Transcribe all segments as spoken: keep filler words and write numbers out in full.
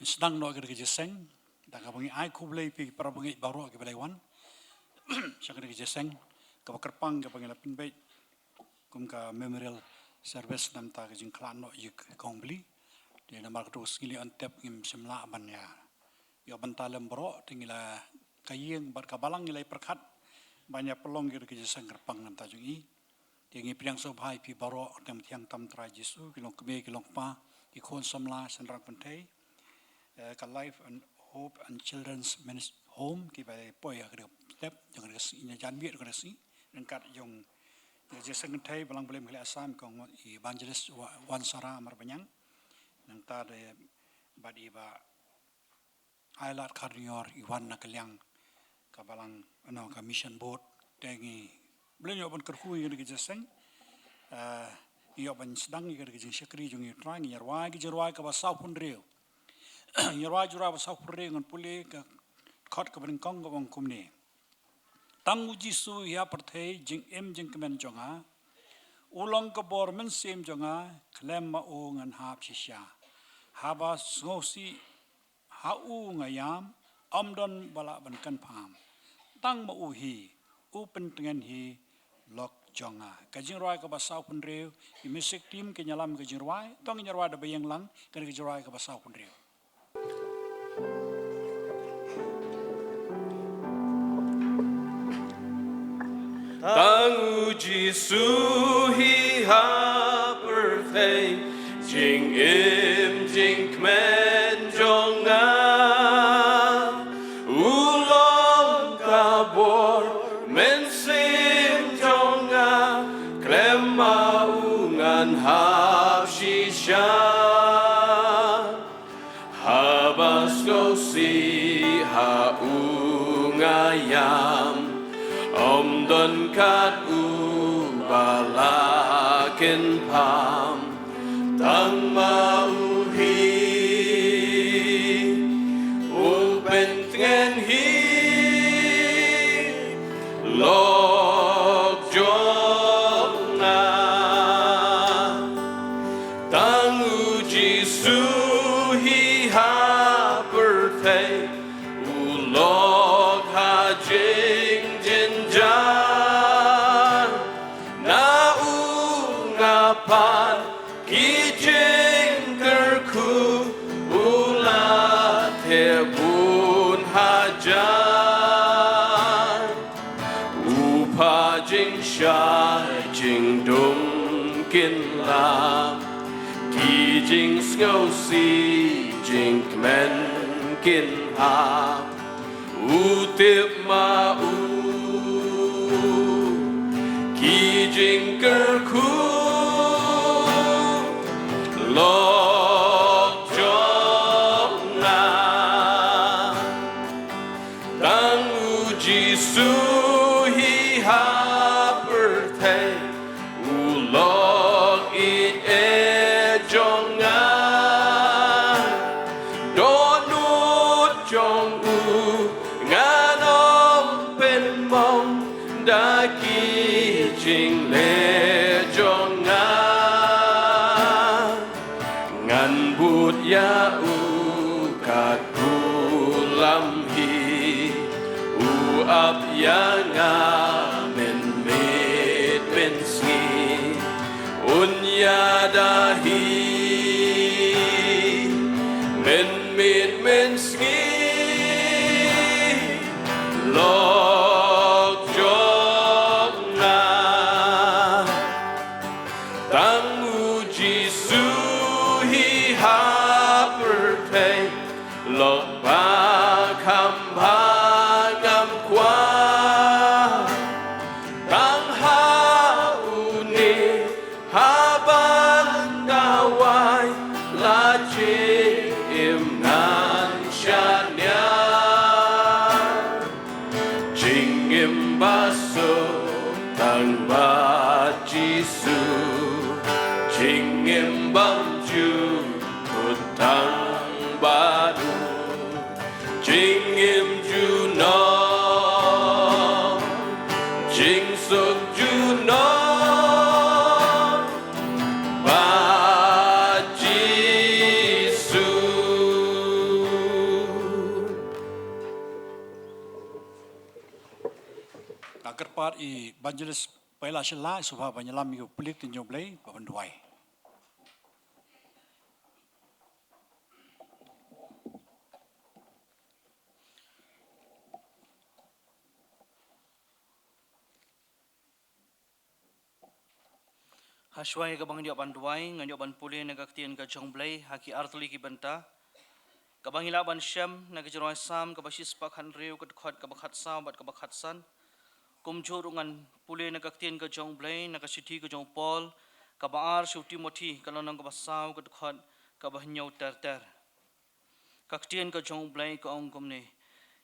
Sdang noh ka dei ka jingïaseng da kaba ngi ai khublei ïa phi para bangeit baroh kiba la wan sha ka dei ka jingïaseng kaba kyrpang kaba ngi la pynbeit kum ka memorial service namar ka jingkhlad noh ïa ka kong Blei. Te namar kata ka sngi lei on tep ngim shym lah ban ïa ïoh bynta lem baroh, te ngi la, ka ïing bad ka balang ngi la ïa pyrkhat ban ïa pynlong ïa ka dei ka jingïaseng kyrpang namar jong i. Te ngi pdiang sngewbha ïa phi baroh, teng thiang tam Trai Jisu, ki long kmie, ki long kpa, ki khun samla, shynrang kynthei, eh, ka Life and Hope and Children's Minis-, Home, kiba la poi ha ka dei ka step jong ka dei ka sngi, janmiet ka dei ka sngi ryngkat jong ka jingïaseng kynthei Balang Blei Meghalaya Assam, kong Evangelist Wa-, Wan Sara Marbaniang. Nangta de bad i Bah Ailad Khardingior, i wan na ka liang ka balang, no, ka mission board. Te ngi, Blei, ngi ïoh ban kyrkhu ïa ka dei ka jingïaseng, eh, ngi ïoh ban sdang ïa ka dei ka jingshakri jong ngi, Trai, ngi ïa rwai ka jingrwai kaba sawphew hynriew. Ngi ïa rwai jingrwai kaba sawphew hynriew, ngan pule ka khot kaba nyngkong kaba ong kumne: Tang u Jisu hi ha pyrthei, jingim jingkmen jong nga, u long ka bor mynsiem jong nga, khlem ma u ngan hap shisha. Haba sngewsih ha u nga ïam, ym don ba lah ban kynpham. Tang ma u hi, u pyntngen hi lok jong nga. Ka jingrwai kaba sawphew hynriew, i music team kin ïalam ka jingrwai, to ngin ïa rwai da ba ïeng lang ka dei ka jingrwai kaba sawphew hynriew. Tang u Jisu hi ha pyrthei, jingim jingkmen jong nga, u long ka bor mynsiem jong nga, khlem ma u ngan hap shisha. Haba sngewsih ha u nga ïam, ym don kat u ba la kynpham. Tang ma u hi, u pyntngen hi lok jong nga. Tang u Jisu hi ha pyrthei, u lok ha jingjynjar. Na u nga pan ki jingkyrkhu, u la theh bun hajar. U pha jingshai jingdum kin lam, ki jingsngewsih jingkmen kin hap. U tip ma u ki jingkyrkhu lok jong nga. Tang u Jisu hi ha pyrthei, u lok ïeit jong nga. Dohnud jong u ngan ym pynmong da ki jingleh jong nga. Ngan bud ïa u katkum lam hi, u ap ïa nga mynmiet mynsngi. Un ïada hi mynmiet mynsngi lok jong nga. Tang u Jisu hi ha pyrthei, lok ba kham bha ngam kwah. Tang ha une ha ban dawai, la jingim ngan shaniah. Jingim ba suk tang bad Jisu, jingim bymjukut tang bad u. Jingim junom, jingsuk junom bad Jisu. Evangelist Paila Shylla, sngewbha ban ïalam ïa ki pulit ki jong U Blei, ba ban duwai. Hashwa ïa kaba ngan ïoh ban duwai, ngan ïoh ban pule na ka ktien ka jong U Blei, ha ki artylli ki bynta. Kaba ngi lah ban shem, na ka jingrwai Salm, kaba shispah khathynriew, ka dkhot, kaba khatsaw, bad kaba khatsan. Kumjuh ruh ngan pule na ka ktien ka jong U Blei, na ka shithi ka jong u Paul, kaba ar sha u Timothi, ka lynnong kaba saw, ka dkhot, kaba hynñiew ter ter. Ka ktien ka jong U Blei ka ong kumne.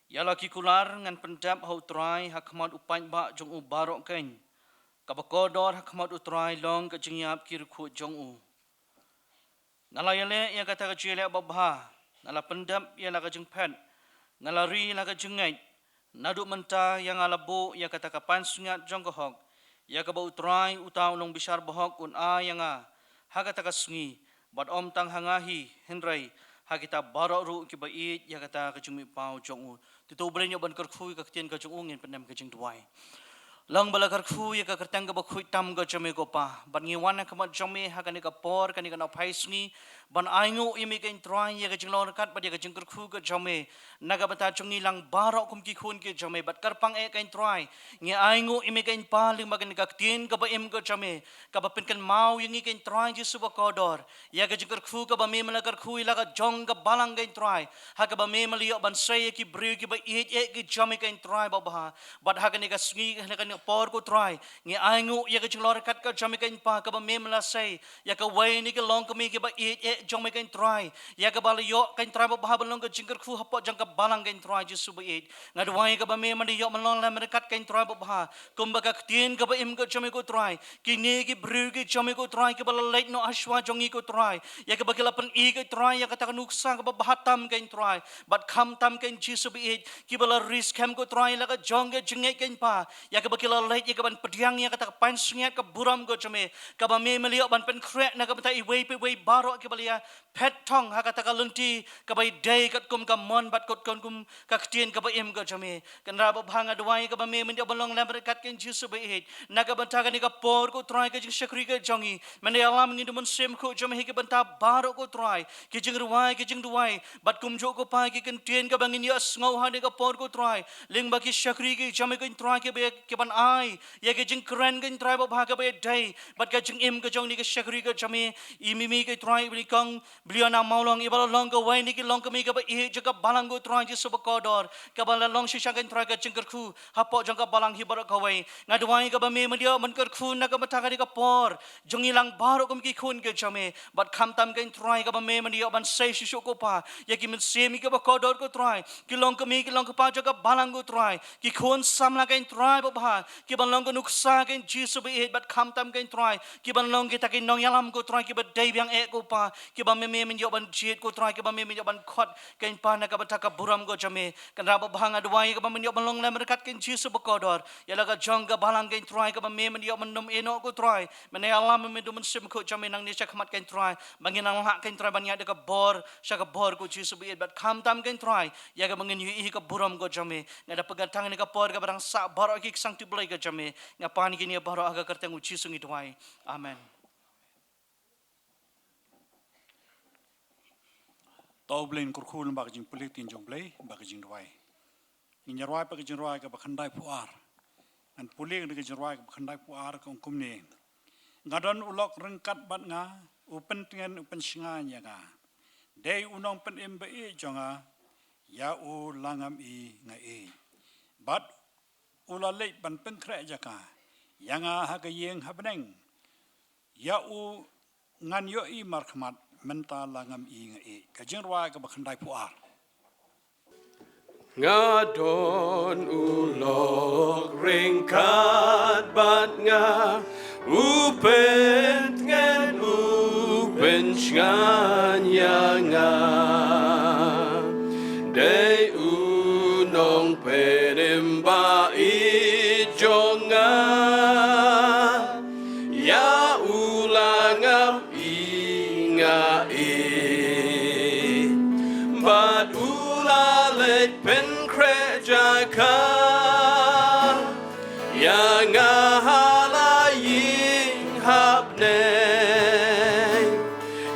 Ïa la ki kular ngan pyndep ha U Trai ha khmat u paidbah jong u baroh keiñ. Kaba kordor ha khmat U Trai long ka jingïap ki riewkhuid jong u. Nga la ïaleh ïa kata ka jingïaleh babha, nga la pyndep ïa la ka jingphet, nga la ri la ka jingngeit, naduh mynta ïa nga la buh ïa kata ka pansngiat jong ka hok, ïa kaba U Trai uta u nongbishar bahok un ai ïa nga, ha kata ka sngi, bad ym tang ha nga hi, hynrei, ha kita baroh ruh kiba ïeit ïa kata ka jingmihpaw jong u. Te to U Blei un ïoh ban kyrkhu ïa ka ktien ka jong u, ngin pyndem ka jingduwai. Long ba la kyrkhu ïa ka kyrteng kaba khuid tam ka jong me ko Pa. Bad ngi wan ha khmat jong me ha kane ka por, kane ka nongphai sngi. Ban ainguh ïa me ko Trai ïa ka jinglong ryngkat bad ïa ka jingkyrkhu ka jong me. Na ka bynta jong ngi lang baroh kum ki khun ki jong me. Bad kyrpang eh ko Trai. Ngi ainguh ïa me ko Pa lyngba kane ka ktien kaba im ka jong me. Kaba pynkynmaw ïa ngi ko Trai Jisu ba kordor. Ïa ka jingkyrkhu kaba me me la kyrkhu ïa la ka jong ka balang ko Trai. Ha kaba me me la ïoh ban sei ïa ki briew kiba ïeit eh ki jong me ko Trai babha. Bad ha kane ka sngi ha kane ka por ko Trai. Ngi ainguh ïa ka jinglong ryngkat ka jong me ko Pa kaba me me la sei. Ïa kawei na ki longkmie kiba ïeit eh jong me ko Trai. Ïa kaba la ïoh ko Trai babha ban long ka jingkyrkhu hapoh jong ka balang ko Trai Jisu ba ïeit. Nga duwai kaba me me la ïoh ban long lem ryngkat ko Trai babha. Kumba ka ktien kaba im ka jong me ko Trai. Kine ki briew ki jong me ko Trai, kiba la leit noh hashwa jong ngi ko Trai. Ïa kaba ki la pyni ko Trai, ïa kata ka nuksa kaba bha tam ko Trai. Bad khamtam ko Jisu ba ïeit, kiba la ri skhem ko Trai, la ka jong ka jingngeit ko Pa. Ïa kaba ki la leit, ïa kaban pdiang, ïa kata ka pansngiat ka burom ka jong me. Kaba me me la ïoh ban pynkhreh na ka bynta iwei pa iwei baroh kiba la ïa phet thong ha kata ka lynti, kaba ïadei katkum ka mon bad katkum ka ktien kaba im ka jong me. Kynrad babha nga duwai kaba me me ïoh ban long lem ryngkat ko Jisu ba ïeit. Na ka bynta kane ka por ko Trai ka jingshakri ka jong ngi. Me ïalam ngi da u Mynsiem Bakhuid jong me ha ki bynta baroh ko Trai. Ki jingrwai, ki jingduwai. Bad kumjuh ko Pa ki kyntien kaba ngin ïohsngew ha kane ka por ko Trai. Lyngba ki shakri ki jong me ko Trai kiba, kiban ai. Ïa ki jingkren ko Trai babha kaba ïadei. Bad ka jingim ka jong ngi ka shakri ka jong me. I mih mih ko Trai ba nyngkong. Bad ïa na mawlong iba la long kawei na ki longkmie kaba ïeit jong ka balang ko Trai Jisu ba kordor. Kaba la long shisha ko Trai ka jingkyrkhu. Hapoh jong ka balang hi baroh kawei. Nga duwai kaba me me ïoh ban kyrkhu na ka bynta kane ka por. Jong ngi lang baroh kum ki khun ki jong me. Bad khamtam ko Trai kaba me me ïoh ban sei shisha ko Pa. Ïa ki mynsiem kiba kordor ko Trai. Ki longkmie ki longkpa jong ka balang ko Trai. Ki khun samla ko Trai babha. Kiban long ka nuksa ko Jisu ba ïeit bad khamtam ko Trai. Kiban long kita ki nongïalam ko Trai kiba dei biang eh ko Pa. Kiba me me me ïoh ban jied ko Trai, kiba me me ïoh ban khot ko Pa na ka bynta ka burom ka jong me. Kynrad babha nga duwai kaba me ïoh ban long lem ryngkat ko Jisu ba kordor. Ïa la ka jong ka balang ko Trai kaba me me ïoh ban nym ïehnoh ko Trai. Me ïalam me da u Mynsiem Bakhuid jong me nangne sha khmat ko Trai. Ba ngin nang lah ko Trai ban ïaid da ka bor, sha ka bor ko Jisu ba ïeit bad khamtam ko Trai. Ïa kaba ngin ïohi ka burom ka jong me. Nga da pynkyntang ïa kane ka por kaba dang sah baroh ki ksangti Blei ka jong me. Nga pan ïa kine baroh ha ka kyrteng u Jisu ngi duwai. Amen. To U Blei un kyrkhu lem bad ka jingpule ktien jong U Blei, bad ka jingduwai. Ngin ïa rwai pat ka jingrwai kaba khyndaiphew ar. Ngan pule ka jingrwai kaba khyndaiphew ar ka ong kumne. Nga don u lok ryngkat bad nga, u pyntngen u pynshngaiñ ïa nga. Dei u nongpynim ba ïeit jong nga, ïa u la ngam i nga ïeit. Bad u la leit ban pynkhreh jaka ïa nga ha ka ïing ha bneng. Ïa u ngan ïohi markhmat, mynta la ngam i nga ïeit. Ka jingrwai kaba khyndaiphew ar. Nga don u lok ryngkat bad nga, u pyntngen u pynshngaiñ ïa nga. Dei u nongpynim ba ïeit jong nga, ïa u la ngam i nga ïeit. Bad u la leit pynkhreh jaka ïa Nga ha la ïing hapdeng,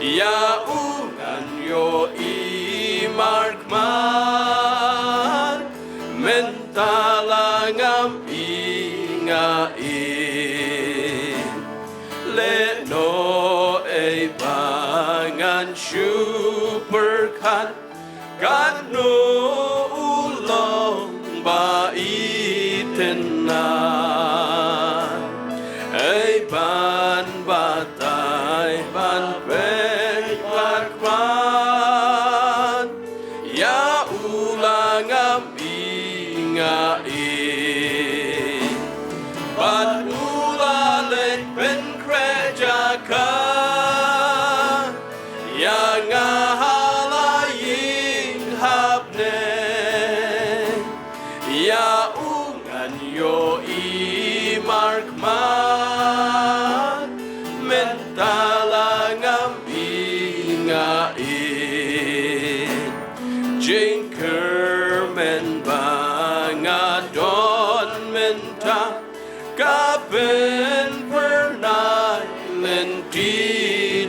ïa u ngan ïohi markhmat, mynta la ngam ï nga ï. Lehnoh ei ba ngan shu pyrkhat, katno u long ba i tynnad, ei ban batai ban peit markhmat, ïa u la ngam ï nga ï. Bad u la leit pynkhreh jaka, ïa nga ha la ïing hapdeng, ïa u ngan ïohi markhmat, mynta la ngam ï nga ï. Jingkyrmen ba nga don mynta, ka pynphyrnai lynti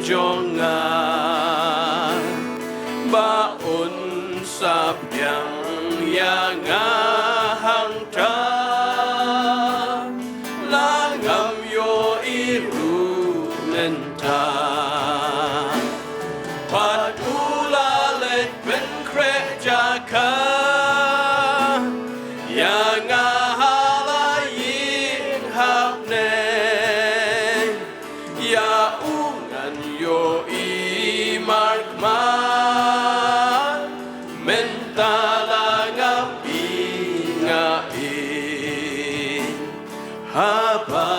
jong nga, ba un sa pdiang ïa nga hangta, la ngam ïohi ruh mynta. Bad u la leit pynkhreh jaka, ïa nga ha la ïing hapdeng, ïa u ngan ïohi markhmat, mynta la ngam ï nga ï. Haba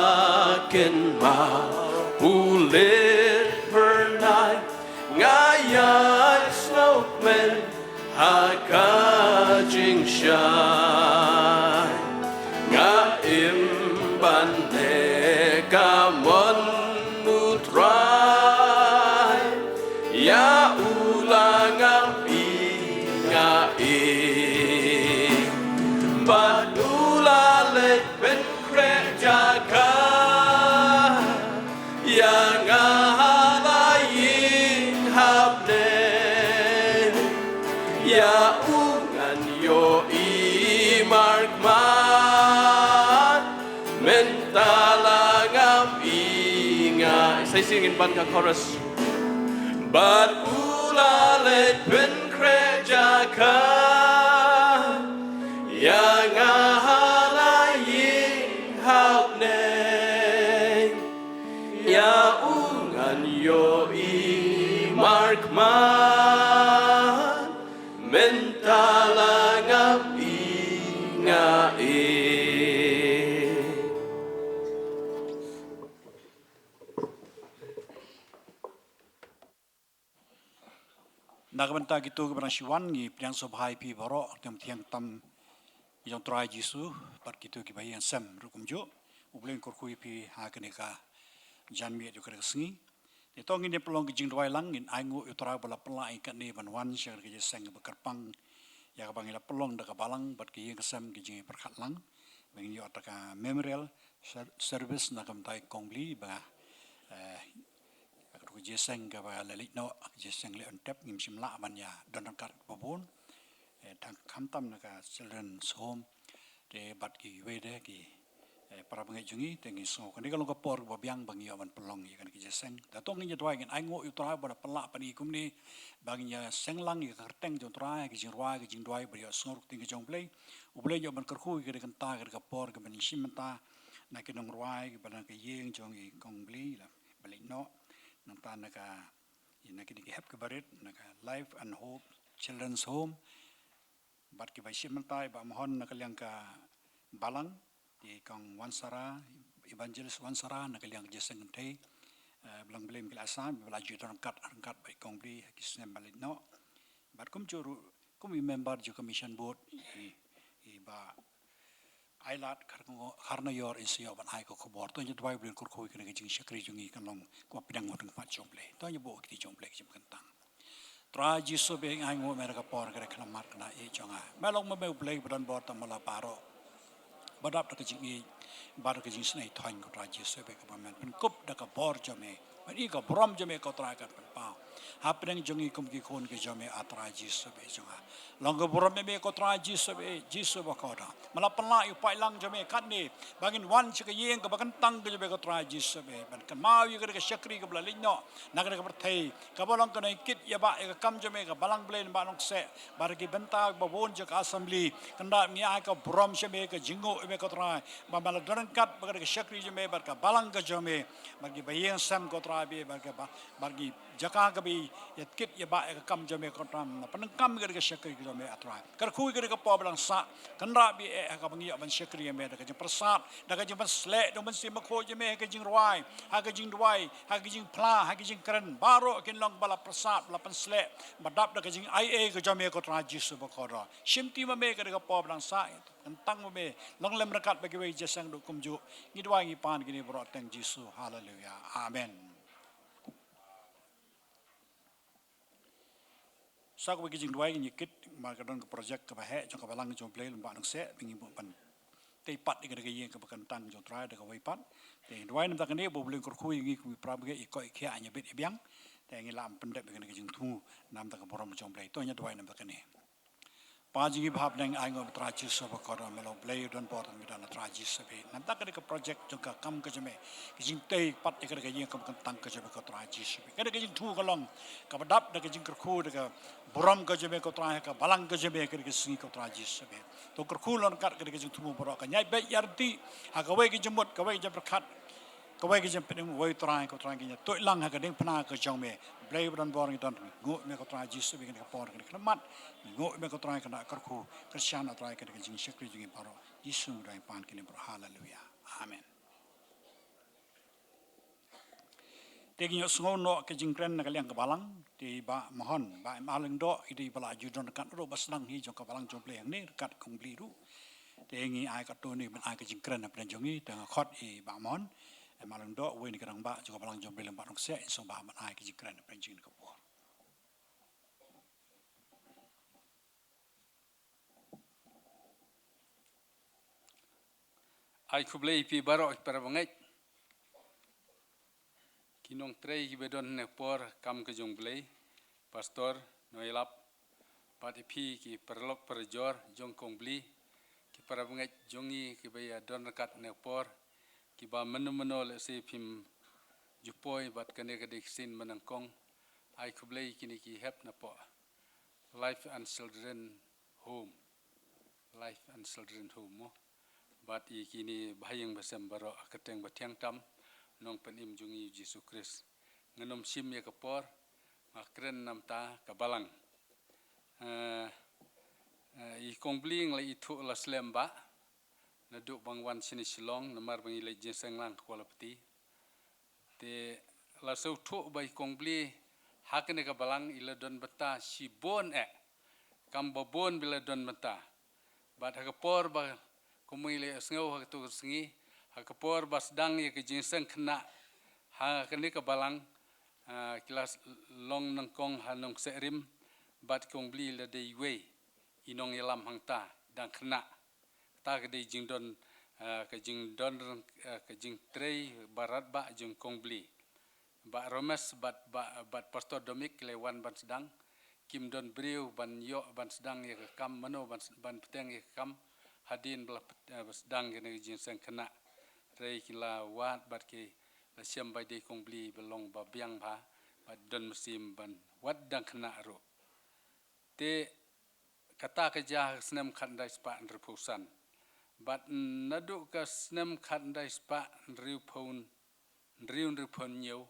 kynmaw u leit phyrnai, nga ïai sngewkmen ha ka jingshai. Nga im ban leh ka mon U Trai, ïa u la ngam ï nga ï. Bad u la leit pynkhreh jaka, ïa nga ha la ïing hapdeng, ïa u ngan ïohi markhmat, mynta la ngam ï nga ï. Sa shisien ngin pan ka chorus. Bad u la leit pynkhreh jaka, ïa nga ha la ïing hapdeng, ïa u ngan ïohi markhmat, mynta la ngam ï nga ï. Na ka bynta kito kiba dang shu wan, ngi pdiang sngewbha ïa phi baroh, kyrteng thiang tam jong U Trai Jisu, bad kito kiba ïeng sem ruh kumjuh. U Blei un kyrkhu ïa phi ha kane ka janmiet jong kane ka sngi. Te to ngin ïa pynlong ka jingduwai lang, ngin ainguh ïa U Trai ba la pynlah ïa ngi katne ban wan sha kane ka jingïaseng kaba kyrpang, ïa kaba ngi la pynlong da ka balang bad ka ïing ka sem, ka jingpyrkhat lang ba ngin ïoh da ka memorial ser-, service na ka bynta i Kong Bli, ba, eh, ka dei ka jingïaseng kaba la leit noh, ka jingïaseng leh on tep, ngim shym lah ban ïa don ryngkat kaba bun. Eh, tang khamtam na ka Children's Home, te bad kiwei de ki, eh, para bangeit jong ngi, te ngi sngew kane ka long ka por kaba biang ba ngi ïoh ban pynlong ïa kane ka jingïaseng. Da to ngin ïa duwai, ngin ainguh ïa U Trai ba la pynlah pat ïa ngi kumne, ba ngin ïa seng lang ïa ka kyrteng jong U Trai, ka jingrwai, ka jingduwai ba ïohsngew ruh ka ktien ka jong U Blei. U Blei un ïoh ban kyrkhu ïa kane ka bynta, kane ka por kaba ngin shim mynta, na ki nongrwai kiba na ka ïing jong i Kong Bli la ba leit noh, nangta na ka, na kine ki hep kiba rit, na ka Life and Hope Children's Home, bad kiba shim bynta i Bah Mahon na ka liang ka balang, i Kong Wansara, Evangelist Wansara na ka liang ka jingïaseng kynthei, eh, ba long Blei Miguel Asa, ba la ju don ryngkat, ryngkat bad i Kong Bli ha ki snem ba leit noh. Bad kumjuh ruh, kum i member jong ka Mission Board, i, i Bah Ailad Kharngo-, Kharnaior, in sa ïoh ban ai ka khubor. To ngin duwai, U Blei un kyrkhu ïa kane ka jingshakri jong ngi kan long kaba pdiang ha khmat jong U Blei. To ngin buh ïa ka kti jong U Blei ka jingpynkyntang. Trai Jisu, ba ngi ainguh ïa me ha ka por kaba khlem mat kane jong nga. Me long ma me U Blei ba don bor tam ha la baroh. ba dap da ka jingïeit bad ka jingsnei thoiñ, ko Trai Jisu, bad kaba men pynkup da ka bor jong me, bad i ka burom jong me, ko Trai, kan pynpaw hapdeng jong ngi kum ki khun ki jong me, A Trai Jisu bad jong nga. Long ka burom ïa me, ko Trai Jisu bad, Jisu bakordor, ba la pynlah ïa u paidlang jong me katne ba ngin wan sha ka ïing kaba kyntang ka jong me, ko Trai Jisu bad, ban kynmaw ïa ka da ka shakri kaba la leit noh na ka da ka pyrthei, kaba long ka nongkit ïa ba ïa ka kam jong me, ka Balang Blei Lyngba Nongkseh, bad ki bynta ba bun jong ka assembly. Kynrad ngi ai ka burom sha me, ka jingnguh ïa me, ko Trai, ba me la don ryngkat bad ka shakri jong me, bad ka balang ka jong me, bad ki ba ïeng sem, ko Trai, bad ka ba, bad ki jaka kaba ïa kit ïa ba ïa ka kam jong me, ko Trai, na pyndonkam ka da ka shakri ka jong me, A Trai. Kyrkhu ïa ka da ka por ba dang sah, kynrad bad eh ha kaba ngi ïa ban shakri ïa me da ka jingpyrsad, da ka jingpynsleh, da ka mynsiem bakhuid jong me ha ka jingrwai, ha ka jingduwai, ha ka jingphla, ha ka jingkren, baroh kin long ba la pyrsad, ba la pynsleh, ba dap da ka jingaiei ka jong me, ko Trai Jisu bakordor. Shimti ma me ka da ka por ba dang sah, kyntang ma me, long lem ryngkat bad kiwei ki jingïaseng duh kumjuh. Ngi duwai ngi pan kine baroh ha kyrteng Jisu. Haleluya. Amen. Sa kawei ka jingduwai, ngi kit namar ka don ka project kaba heh jong ka Balang jong U Blei Lyngba Nongkseh, ba ngi buh ban tei pat ïa ka da ka ïing kaba kyntang jong U Trai da kawei pat. Te ngi duwai namar kane, ba U Blei un kyrkhu ïa ngi kum ki para bangeit, ïa koit ïa khiah, ïa bit ïa biang. Te ngi lah ban pyndep ïa kane ka jingthmu namar ka burom jong U Blei. To ngin duwai namar kane. Kpa jong ngi ba ha bneng, ainguh ïa me, Trai Jisu bakordor, me la U Blei u don bor, me don, A Trai Jisu bad. Namar kane ka project jong ka kam ka jong me, ka jingtei pat ïa ka da ka ïing kaba kyntang ka jong me, ko Trai Jisu bad. Kane ka jingthmu ka long kaba dap da ka jingkyrkhu, da ka burom ka jong me, ko Trai, ha ka balang ka jong me ha kane ka sngi, ko Trai Jisu bad. To kyrkhu long ryngkat ka da ka jingthmu baroh, ka ñiah beit ñiah ryntih ha kawei ka jingmut, kawei ka jingpyrkhat, kawei ka jingpynim, wei Trai, ko Trai, ka ñiah tuid lang ha ka diengphna ka jong me. Blei ba don bor, ngi don, ngi nguh ïa me, ko Trai Jisu, ïa kane ka por, kane ka khmat. Ngi nguh ïa me, ko Trai, kane ka kyrkhu, kyrshan, A Trai, kane ka jingshakri jong ngi baroh. Jisu ngi duwai pan kine baroh. Haleluya. Amen. Te ngin ïohsngew noh ka jingkren na ka liang ka balang, te i Bah Mahon, Bah Em Ar Lyngdoh, i dei ba la ju don ryngkat ruh ba sdang hi jong ka Balang jong U Blei hangne ryngkat Kong Bli ruh. Te ngi ai katto ne ban ai ka jingkren hapdeng jong ngi, te nga khot i Bah Mahon, Em Ar Lyngdoh, uwei na ki rangbah jong ka Balang jong U Blei Lyngba Nongkseh, in sngewbha ban ai ka jingkren hapdeng jong ngi ka por. Ai khublei ïa phi baroh ki para bangeit, ki nongtrei kiba don ha kane ka por ha ka kam ka jong U Blei, Pastor Noelap, bad ïa phi ki paralok parajor jong Kong Bli, ki para bangeit jong ngi kiba ïa don ryngkat ha kane ka por, kiba mynno mynno lehse phim ju poi bad kane ka dei ka sien ba nyngkong. Ai khublei ïa kine ki hep napoh Life and Children Home. Life and Children Home mo. Bad ïa kine bahaïing bahasem baroh ha ka kyrteng bathiang tam u Nongpynim jong ngi u Jisu Khrist. Ngan ym shim ïa ka por, nga kren namar ka balang. Eh, eh, i Kong Bli nga la ithuh la slem bha naduh ba nga wan shane Shillong, namar ba ngi leit jingïaseng lang ha Kuala Pti. Te la sngewthuh ba i Kong Bli ha kane ka balang i la don bynta shibun eh. Kam babun ba i la don bynta. Bad ha ka por ba, kumba ngi la ïohsngew ha katto ka sngi, ha ka por ba sdang ïa ka jingïaseng khynnah ha kane ka balang, ah, ki la s-, long nyngkong ha Nongkseh Rim, bad Kong Bli la dei iwei i nongïalam hangta, dang khynnah. Kata ka dei jingdon, eh, ka jingdon, eh, ka jingtrei ba radbah jong Kong Bli. Bah Romesh bad, bad, bad Pastor Domik ki la wan ban sdang. Kim don briew ban ïoh ban sdang ïa ka kam, mano ban s-, ban bteng ïa ka kam hadien ba la p-, eh, ba sdang ïa kane ka jingïaseng khynnah. Hynrei ki la wad bad ki la shem ba dei Kong Bli ba long ba biang bha, bad don mynsiem ban wad dang khynnah ruh. Te kata ka jia ha ka snem khatkhyndai spah hynriewphew san. Bad naduh ka snem khatkhyndai spah hynriewphew, hynriew, hynriewphew-hynñiew,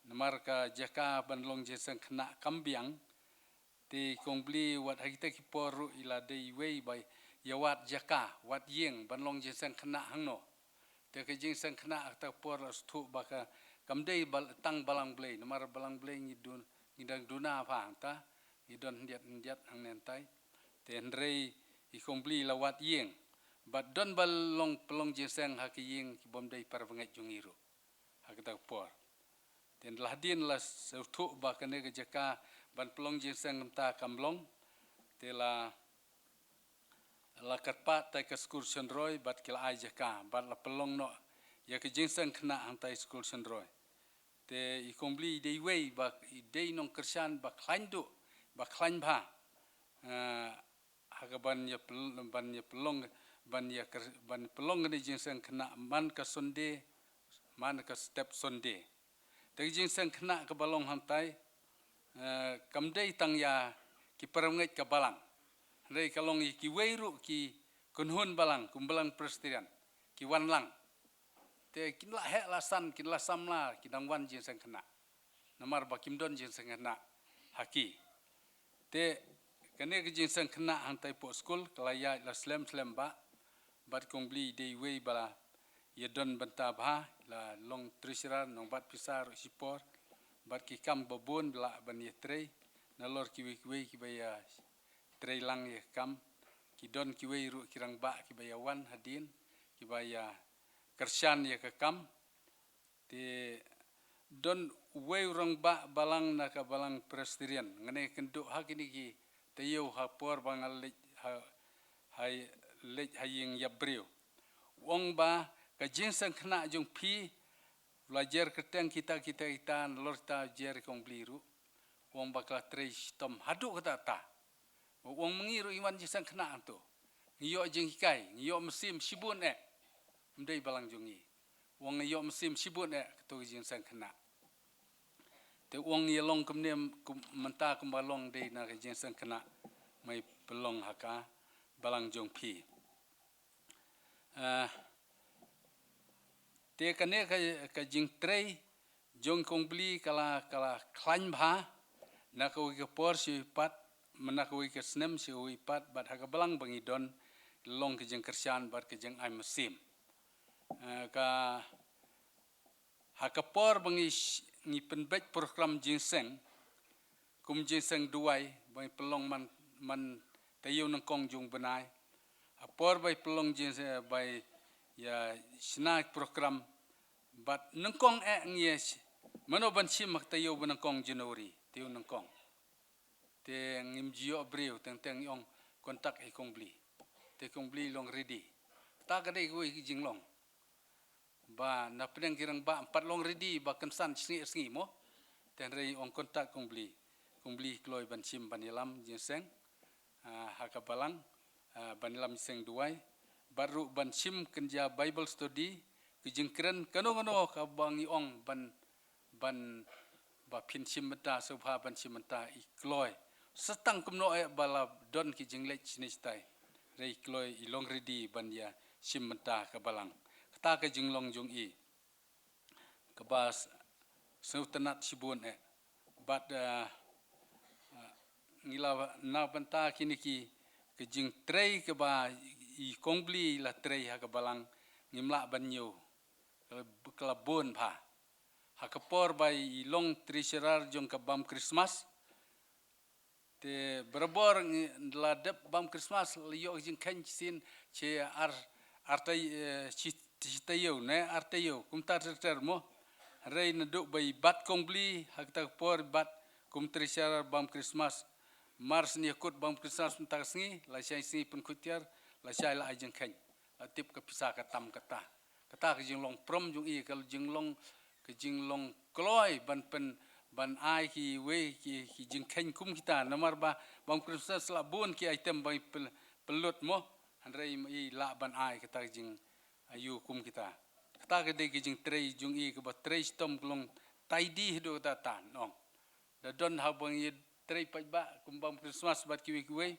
namar ka jaka ban long jingïaseng khynnah kam biang, te Kong Bli wat ha kita ki por ruh i la dei iwei ba ïa wad jaka, wad ïing ban long jingïaseng khynnah hangno. Te ka jingïaseng khynnah ha kata ka por la sngewthuh ba ka, kam dei bal-, tang Balang Blei, namar Balang Blei ngi dun-, ngi dang duna bha hangta, ngi don khyndiat khyndiat hangne hangtai. Te hynrei i Kong Bli la wad ïing. Bad don ba long pynlong jingïaseng ha ki ïing ki bym dei para bangeit jong ngi ruh ha kata ka por. Te la hadien la sngewthuh ba kane ka jaka ban pynlong jingïaseng kumta kam long. Te la la kyrpad tai ka skul Shnong Roi bad ki la ai jaka bad la pynlong noh ïa ka jingseng khynnah hangtai skul Shnong Roi. Te i Kong Bli i dei wei ba i dei nongkyrshan ba khlaiñ duh, ba khlaiñ bha. Eh, ha ka ban ïa pel-, ban ïa pynlong, ban ïa kyr-, ban pynlong kane ka jingseng khynnah man ka Sunday, man ka step Sunday. Te ka jingseng khynnah kaba long hangtai, eh, kam dei tang ïa ki parangeit ka balang. Hynrei ka long ïa kiwei ruh ki kynhun balang, kum balang Presbyterian, ki wan lang. Te kin la heh la san, kin la samla, ki dang wan jingseng khynnah. Namar ba kim don jingseng khynnah ha ki. Te kane ka jingseng khynnah hangtai poh skul, ka la ïaid la slem slem bha, bad Kong Bli i dei wei ba la ïa don bynta bha, la long treasurer, nongbat pisa ruh shipor, bad ki kam ba bun ba lah ban ïa trei, nalor kiwei kiwei kiba ïa trei lang ïa ka kam, ki don kiwei ruh ki rangbah kiba ïa wan hadien, kiba ïa kyrshan ïa ka kam, Te don uwei u rangbah balang na ka balang Presbyterian. Nga ne kynduh ha kine ki taïew ha por ba nga leit ha, ha leit ha ïing ïap briew. U ong ba ka jingseng khynnah jong phi, u la jer kyrteng kita, kita, kita, nalor kita jer i Kong Bli ruh. U ong ba ka la trei shitom haduh katta katta. U ong ma ngi ruh i wan jingseng khynnah hangto. Ngi ïoh jinghikai, ngi ïoh mynsiem shibun eh. Ym dei balang jong ngi. U ong ngi ïoh mynsiem shibun eh, kato ka jingseng khynnah. Te u ong ïa long kumne kum-, mynta kumba long dei na ka jingseng khynnah. Mei pynlong ha ka balang jong phi. Ah, te kane ka, ka jingtrei jong Kong Bli ka la, ka la khlaiñ bha, na kawei ka por sha kawei pat, na kawei ka snem sha kawei pat, bad ha ka balang ba ngi don, long ka jingkyrshan bad ka jingai mynsiem. Eh, ka, ha ka por ba ngi sh-, ngi pynbeit program jingseng, kum jingseng duwai, ba ngi pynlong man, man taïew nyngkong jong u bnai. Ha por ba ngi pynlong jingseng, ba ngi ïa shna program, bad nyngkong eh ngi ïa sh-, mano ban shim ha ka taïew ba nyngkong January, taïew nyngkong. Te ngim ju ïoh briew, teng teng ngi ong contact ïa i Kong Bli. Te i Kong Bli i long ready. Kata ka dei kawei ka jinglong. Ba na pdeng ki rangbah ym pat long ready ba kynsan sngi sngi mo. Te hynrei ong contact Kong Bli. Kong Bli kloi ban shim ban ïalam jingseng. Ah, ha ka balang, ah, ban ïalam jingseng duwai. Bad ruh ban shim kynja Bible study, ki jingkren, kano kano kaba ngi ong ban ban ba phin shim bynta, sngewbha ban shim bynta i kloi. Sa tang kumno eh ba la don ki jingleit shane shatai. Hynrei i kloi i long ready ban ïa shim bynta ka balang. Kata ka jinglong jong i. Kaba s-, sngewtynnat shibun eh. Bad, eh, eh, ngi la na bynta kine ki ka jingtrei kaba i Kong Bli la trei ha ka balang ngim lah ban ñiew. Ka la, ka la bun bha. Ha ka por ba i long treasurer jong ka bam Christmas. Te barabor ngi la dep bam Christmas la ïoh ka jingkheiñ shisien shi ar, ar tai, eh, shi, shi taïew ne ar taïew kumta ter ter mo. Hynrei naduh ba i bat Kong Bli ha kata ka por i bat kum treasurer bam Christmas. Mar sien ïa kut bam Christmas mynta ka sngi, la shai sngi pynkhuid tiar, la shai la ai jingkheiñ. La tip ka pisa ka tam kata. Kata ka jinglong prom jong i, ka jinglong, ka jinglong kloi ban pyn, ban ai kiwei ki, ki jingkheiñ kum kita. Namar ba bam Christmas la bun ki item ba i pyn, pynlut mo. Hynrei i lah ban ai kata ka jingaïu kum kita. Kata ka dei ka jingtrei jong i kaba trei shitom ka long tidy haduh katta katta, nong. Da don haba ngi trei paidbah kum bam Christmas bad kiwei kiwei.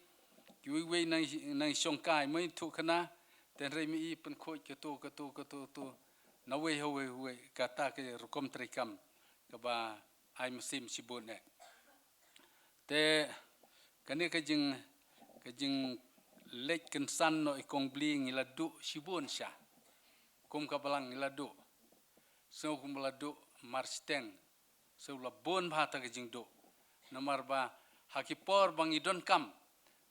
Kiwei kiwei nang, nang shongkai, mei thuh khana, te hynrei mei pynkhuid kato, kato, kato, kato. Nawei hawei hawei, kata ka rukom treikam kaba ai mynsiem shibun eh. Te kane ka jing, ka jingleit kynsan noh i Kong Bli ngi la duh shibun sha. Kum ka balang ngi la duh. Sngew kum la duh marshiteng. Sngew la bun bha ta ka jingduh. Namar ba ha ki por ba ngi donkam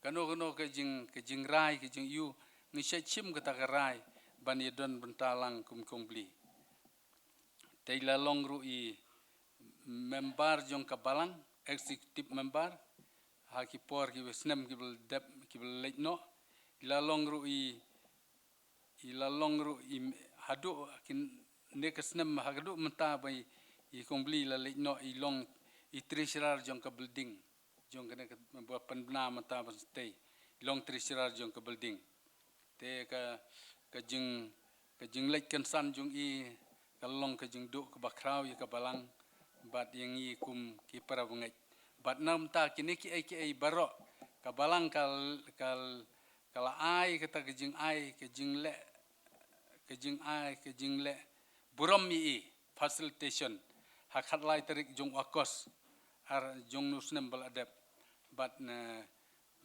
kano kano ka jing, ka jingrai, ka jingaïu, ngi shait shim kata ka rai ban ïadon bynta lang kum i Kong Bli. Te i la long ruh i member jong ka balang, executive member, ha ki por kiba snem kiba la dep, kiba la leit noh, i la long ruh i, i la long ruh i, haduh kine ki snem, haduh mynta ba i, i Kong Bli la leit noh, i long i treasurer jong ka building, jong kane ka ba pynbna mynta ba stei, i long treasurer jong ka building. Te ka, ka jing, ka jingleit kynsan jong i ka long ka jingduh kaba khraw ïa ka balang bad ïa ngi kum ki para bangeit. Bad namar kine kiei kiei baroh ka balang ka, ka, ka la ai kata ka jingai, ka jingleh, ka jingai, ka jingleh burom ïa i, facilitation, ha khatlai tarik jong August, ar jong u snem ba la dep. Bad na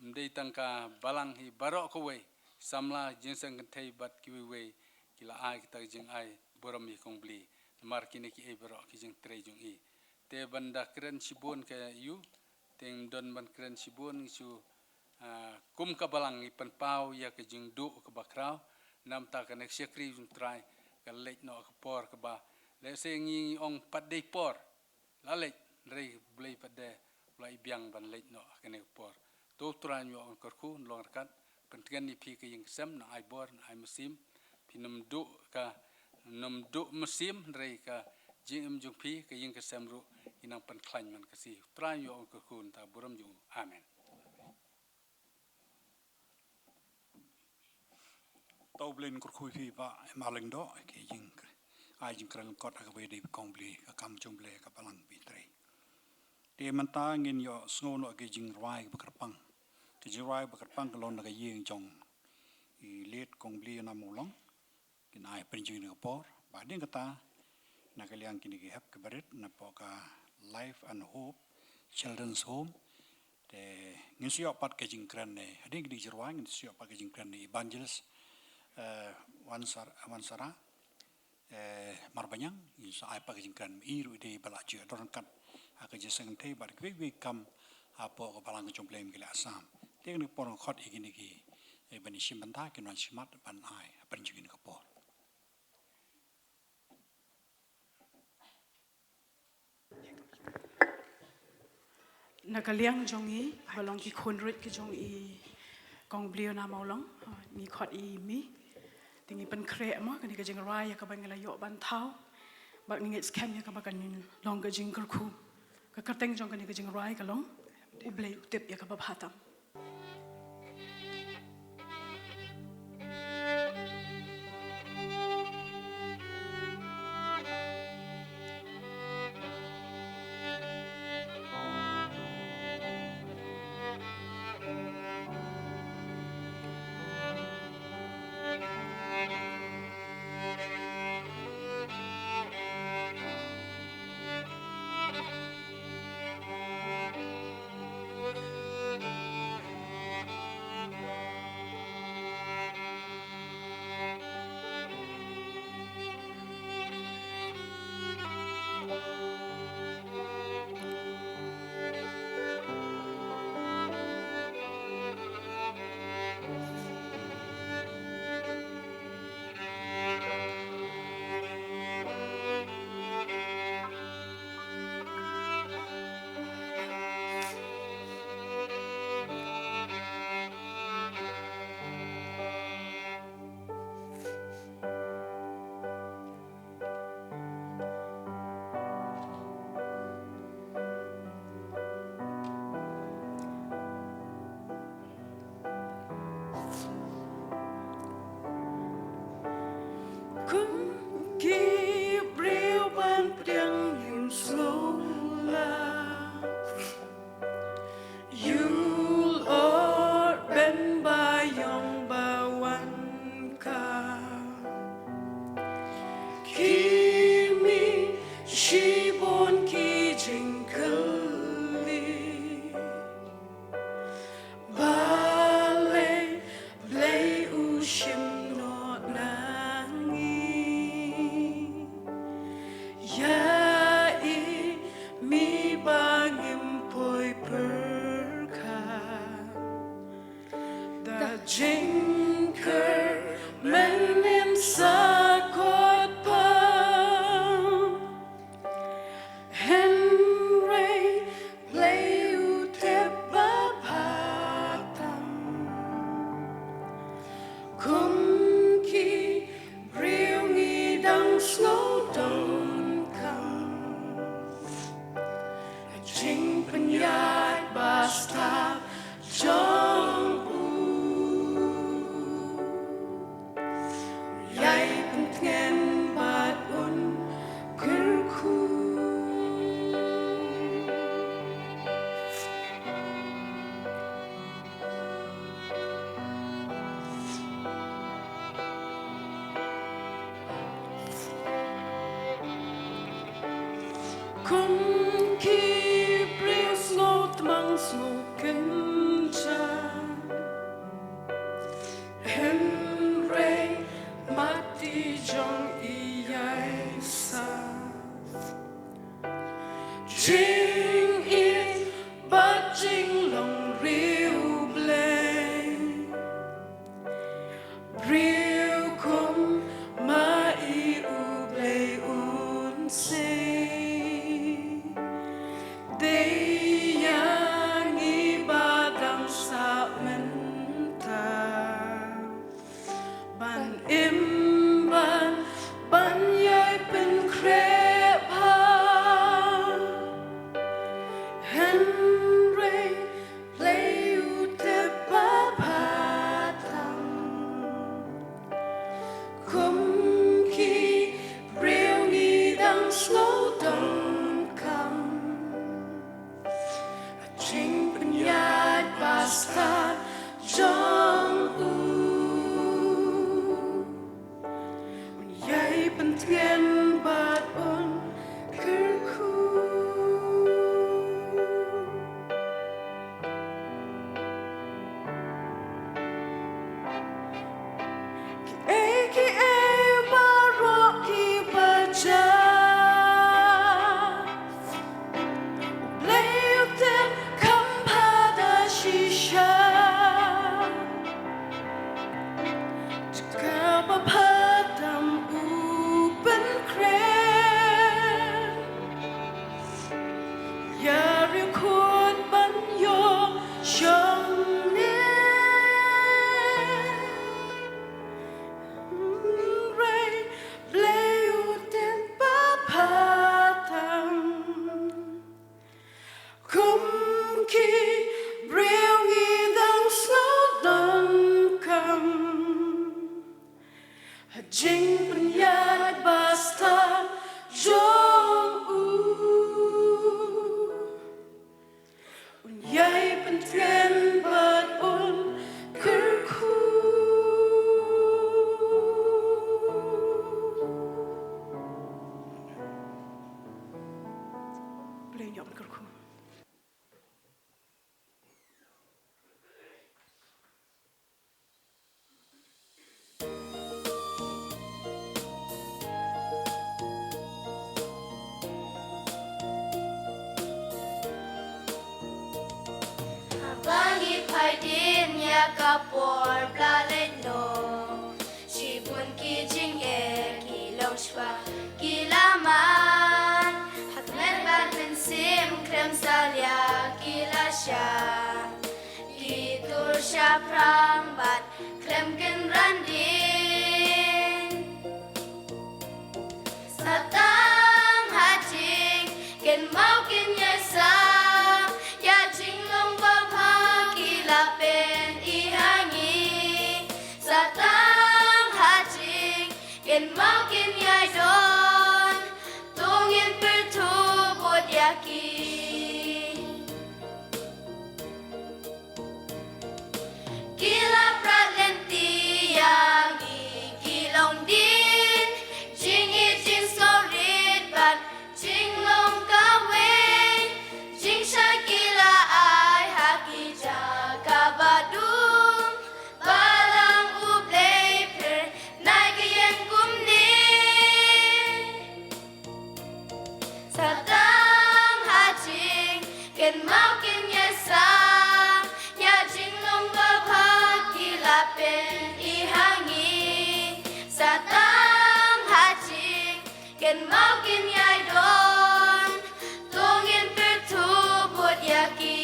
ym dei tang ka balang hi, baroh kawei, samla, jingïaseng kynthei bad kiwei wei, ki la ai kita ki jingai burom ïa Kong Bli. Namar kine kiei baroh ki jingtrei jong i. Te ban da kren shibun ka ïa u, te ngim don ban kren shibun, ngi shu, ah, kum ka balang ngi pynpaw ïa ka jingduh kaba khraw, namar kane ka shakri jong u Trai ka leit noh ka por kaba, lehse ngi ong pat dei por la leit, hynrei Blei pat de u la i biang ban leit noh ha kane ka por. To u Trai un ïoh ban kyrkhu, nalor kat, pyntngen ïa phi ka ïing ka sem, nang ai bor, nang ai mynsiem, phin ym duh ka, ym duh mynsiem, hynrei ka jingim jong phi, ka ïing ka sem ruh, i nang pynkhlaiñ man ka sngi. U Trai un ïoh ban kyrkhu, nangta burom jong u. Amen. To U Blei un kyrkhu ïa phi Bah Imar Lyngdoh, ki jing, ai jingkren lyngkot ha kaba ïadei bad Kong Bli, ka kam jong U Blei, ka balang ba phi trei. Te mynta ngin ïoh sngew noh ki jingrwai ba kyrpang. Ki jingrwai ba kyrpang ka long na ka ïing jong i late Kong Bliona Mawlong. Kin ai ha pdeng jong kane ka por. Bad hadien kata, na ka liang kine ki hep ki barit, na poh ka Life and Hope Children's Home. Te ngin sa ïoh pat ka jingkren ne, hadien kine ki jingrwai, ngin sa ïoh pat ka jingkren ne Evangelist, eh, Wansar-, Wansara, eh, Marbaniang, ngin sa ai pat ka jingkren, i ruh i dei ba la ju ïadon ryngkat ha ka jingïaseng kynthei bad kiwei kiwei ki kam hapoh ka balang ka jong U Blei ha kane ka Assam. Te kane ka por nga khot ïa kine ki, eh, ban ïashim bynta, kin wan shakhmat ban ai ha pdeng jong kane ka por. Na ka liang jong ngi, ba long ki khun rit ki jong i Kong Bliona Mawlong, ngi khot ïa i Mi. Te ngi pynkhreh mo kane ka jingrwai ïa kaba ngi la ïoh ban thaw. Bad ngi ngeit skhem ïa kaba kan long ka jingkyrkhu. Ka kyrteng jong kane ka jingrwai ka long U Blei U Tip ïa Kaba Bha Tam. Kum ki briew sngewtmang sngewkynjah, hynrei mati jong i ïai sah. Jingïeit bad jinglong riewblei. Briew kum ma i U Blei un sei. Dei ïa ngi ba dang sah mynta ban im ban, ban ïai pynkhreh bha. Hynrei Blei u tip ba pha tam. Kum ki briew ngi dang sngewdonkam ha jingpynïaid ba stad jong u. Un ïai pyntngen bad un kyrkhu. Kiei kiei baroh kiba jia, U Blei u tip kham bha da shisha. Jaka ba pha tam u pynkhreh. Ïa riewkhuid ban ïoh shong ne. Hynrei Blei u tip ba pha tam. Kum ki briew ngi dang sngewdonkam ha jingpynïaid ba stad jong u. Un ïai pyntngen bad un kyrkhu. Blei un ïoh ban kyrkhu. Haba ngi phai dien ïa ka por ba la leit noh, shibun ki jingeh ki long shaphang ki la man. Ha khmat bad mynsiem khlem salia ki la shah. Ki tur shaphrang bad khlem kynran dien. Sa tang ha jingkynmaw kin ïai sah ïa jinglong babha ki la pynïaid ha ngi. Sa tang ha jingkynmaw kin ïai don. To ngin pyrthuh bud ïa ki. Ki la prat lynti ïa ngi, ki long dien, jingïeit, jingsngewrit bad jinglong kawei. Jingshai ki la ai ha ki jaka ba dum, Balang U Blei pyrnai ka ïeng kumne. Sa tang ha jingkynmaw kin ïai sah ïa jinglong babha ki la pynïaid ha ngi. Sa tang ha jingkynmaw kin ïai don. To ngin pyrthuh bud ïa ki.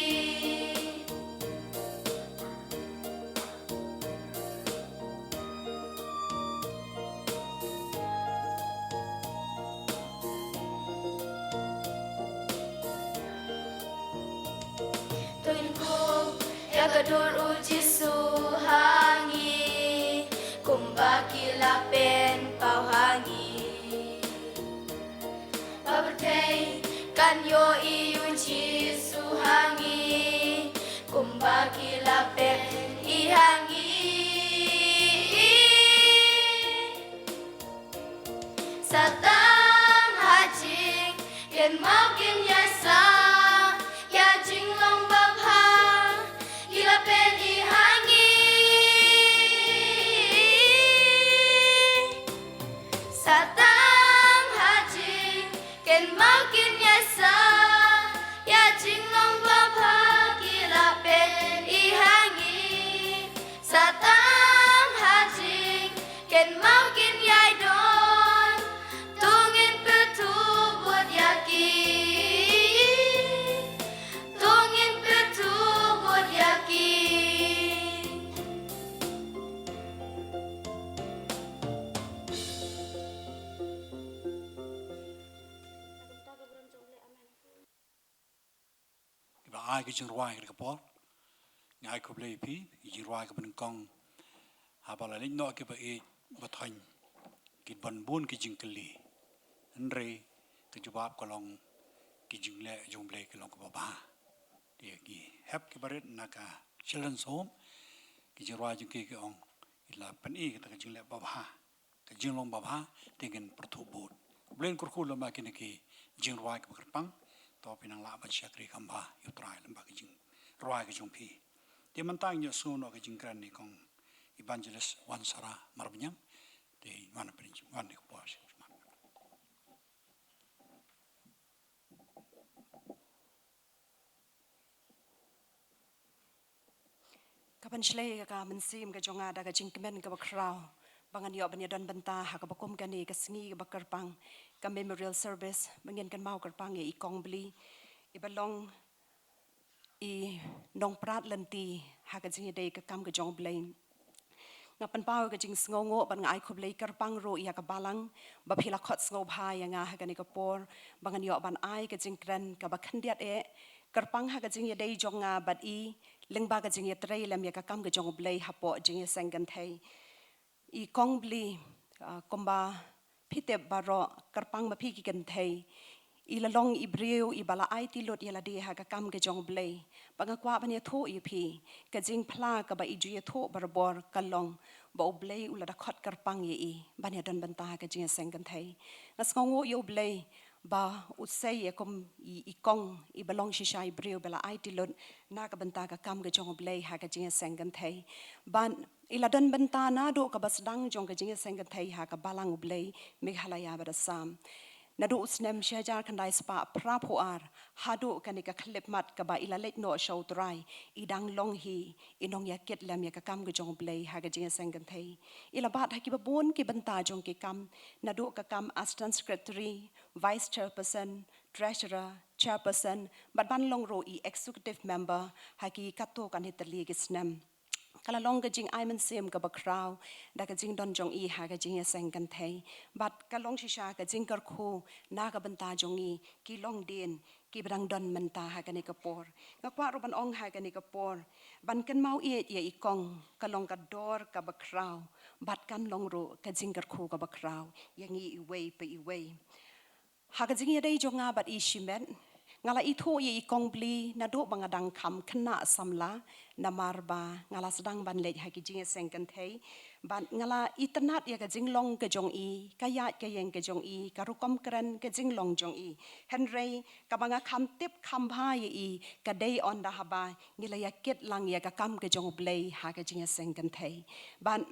To ngin khum ïa ka dur U Jisu ha ngi, kumba ki la pynpaw ha ngi. Ba pyrthei kan ïohi ïa U Jisu ha ngi, kumba ki la pynïaid ha ngi. Sa tang ha jingkynmaw Kynmaw kin ïai sah ïa jinglong babha ki la pynïaid ha ngi. Sa tang ha jingkynmaw kin ïai sah ïa jinglong babha ki la pynïaid ha ngi. Sa tang ha jingkynmaw kin ïai don. To ngin pyrthuh bud ïa ki. To ngin pyrthuh bud ïa ki. Kiba ai ka jingrwai ka por. Nga ai khublei ïa phi, ki jingrwai kaba nyngkong. Haba la leit noh kiba ïeit ba thaiñ, ki ban bun ki jingkylli. Hynrei ka jubab ka long ki jingleh jong U Blei ki long kaba bha. Te ki hep kiba rit na ka Children's Home, ki jingrwai jong ki ki ong, ki la pyni kata ka jingleh babha. Ka jinglong babha, te ngin pyrthuh bud. Khublei kyrkhu lem bad kine ki jingrwai kiba kyrpang, to phin nang lah ban shakri kham bha ïa U Trai lem bad ki jingrwai ki jong phi. Te mynta ngin ïohsngew noh ka jingkren na i kong Evangelist Wansara Marbaniang. Te wan phin wan ïa ka por sha. Ka ban shlei ka mynsiem ka jong nga da ka jingkmen kaba khraw ba ngan ïoh ban ïadon bynta ha kaba kum kane ka sngi kaba kyrpang, ka memorial service, ba ngin kynmaw kyrpang ïa i Kong Bli, iba long i nongprat lynti ha ka jingïadei ka kam ka jong U Blei. Nga pynpaw ka jingsngewnguh bad nga ai khublei kyrpang ruh ïa ka balang ba phi la khot sngewbha ïa nga ha kane ka por ba ngan ïoh ban ai ka jingkren kaba khyndiat eh kyrpang ha ka jingïadei jong nga bad i lyngba ka jingïatrei lem ïa ka kam ka jong U Blei hapoh jingïaseng kynthei. I Kong Bli, ah, kumba phi tip baroh, kyrpang ma phi ki kynthei, i la long i briew iba la aiti lut ïa lade ha ka kam ka jong U Blei. Ba nga kwah ban ïathuh ïa phi, ka jingphla kaba i ju ïathuh barabor ka long ba U Blei u la da khot kyrpang ïa i ban ïadon bynta ha ka jingïaseng kynthei. Nga sngewnguh ïa U Blei ba u sei ïa kum i, i kong iba long shisha i briew ba la aiti lut na ka bynta ka kam ka jong U Blei ha ka jingïaseng kynthei. Ban I la don bynta naduh kaba sdang jong ka jingïaseng kynthei ha ka Balang U Blei Meghalaya bad Assam. Naduh u snem shi hajar khyndai spah phra phew ar haduh kane ka khyllipmat kaba i la leit noh sha U Trai, i dang long hi i nongïakit lem ïa ka kam ka jong U Blei ha ka jingïaseng kynthei. I la bat ha kiba bun ki bynta jong ki kam, naduh ka kam Assistant Secretary, Vice Chairperson, Treasurer, Chairperson, bad ban long ruh i Executive Member ha ki katto katne tylli ki snem. Ka la long ka jingai mynsiem kaba khraw da ka jingdon jong i ha ka jingïaseng kynthei. Bad ka long shisha ka jingkyrkhu na ka bynta jong i ki longdien kiba dang don mynta ha kane ka por. Nga kwah ruh ban ong ha kane ka por, ban kynmaw ïeit ïa i kong ka long ka dor kaba khraw bad kan long ruh ka jingkyrkhu kaba khraw ïa ngi iwei pa iwei. Ha ka jingïadei jong nga bad i shimet, nga la ithuh ïa i Kong Bli naduh ba nga dang kham khynnah samla, namar ba nga la sdang ban leit ha ki jingïaseng kynthei bad nga la itynnad ïa ka jinglong ka jong i, ka ïaid ka ïeng ka jong i, ka rukom kren, ka jinglong jong i. Hynrei kaba nga kham tip kham bha ïa i ka dei ynda haba ngi la ïakit lang ïa ka kam ka jong U Blei ha ka jingïaseng kynthei. Bad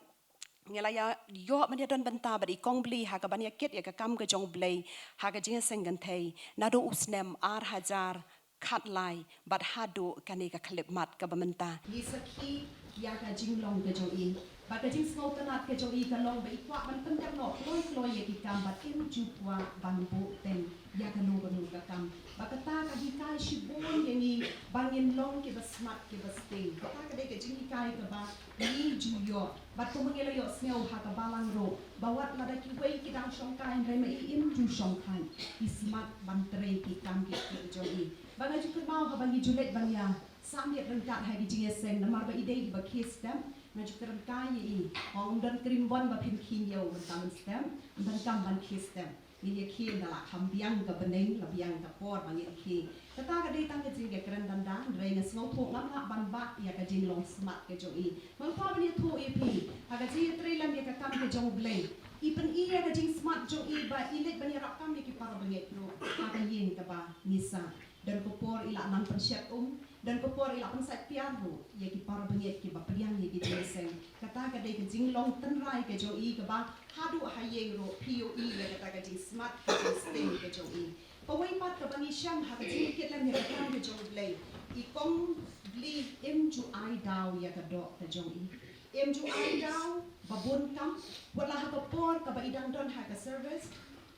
ngi la ïa ïoh ban ïadon bynta bad i Kong Bli ha kaban ïakit ïa ka kam ka jong U Blei ha ka jingïaseng kynthei naduh u snem ar hajar khatlai bad haduh kane ka khyllipmat kaba mynta. Ngi sakhi ïa ka jinglong ka jong i bad ka jingsngewtynnad ka jong i ka long ba i kwah ban pyndep noh kloi kloi ïa ki kam bad im ju kwah ban buh teng ïa kano kano ka kam. Bad kata ka hikai shibun ïa ngi ba ngin long kiba smat kiba sting. Kata ka dei ka jinghikai kaba ngi ju ïoh. Bad kumba ngi la ïohsngew ha ka Balang ruh ba wat lada kiwei ki dang shongkai hynrei ma i im ju shongkai, i smat ban trei ki kam ki jong i. Bad nga ju kynmaw haba ngi ju leit ban ïa sah miet ryngkat ha ki jingïaseng namar ba i dei iba khie step, nga ju kren kai ïa i, ong ym don krimbon ba phin khie ïew mynta mynstep, ym don kam ban khie step. Ngin ïa khie ynda la kham biang ka bneng, la biang ka por ba ngin khie. Kata ka dei tang ka jingïakren dang dang, hynrei nga sngewthuh ngam lah ban bah ïa ka jinglong smat ka jong i. Nga kwah ban ïathuh ïa phi ha ka jingïatrei lem ïa ka kam ka jong U Blei. I pyni ïa ka jingsmat jong i ba i leit ban ïarap kam ïa ki para bangeit ruh ha ka ïing kaba ngi sah. Don ka por i la nang pynshet um, don ka por i la pynsait piar ruh ïa ki para bangeit kiba pdiang ïa ki jingïaseng. Kata ka dei ka jinglong tynrai ka jong i kaba haduh ha ïing ruh phi ïohi ïa kata ka jingsmat ka jingstieng ka jong i. Kawei pat kaba ngi shem ha ka jingkit lem ïa ka kam ka jong U Blei, i kong Bli im ju ai daw ïa ka doh ka jong i. Im ju ai daw ba bun kam, wat la ha ka por kaba i dang don ha ka service.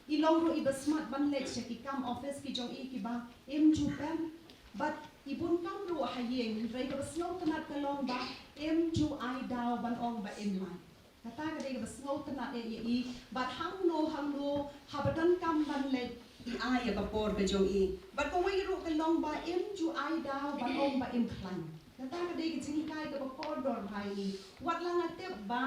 I long ruh iba smat ban leit sha ki kam office ki jong i kiba im ju pep. Bad i bun kam ruh ha ïing, hynrei kaba sngewtynnat ka long ba im ju ai daw ban ong ba im lait. Kata ka dei kaba sngewtynnat ïa i, bad hangno hangno haba don kam ban leit i ai ïa ka por ka jong i. Bad kawei ruh ka long ba im ju ai daw ban ong ba im khlaiñ. Kata ka dei ka jinghikai kaba kordor bha ïa i. Wat la nga tip ba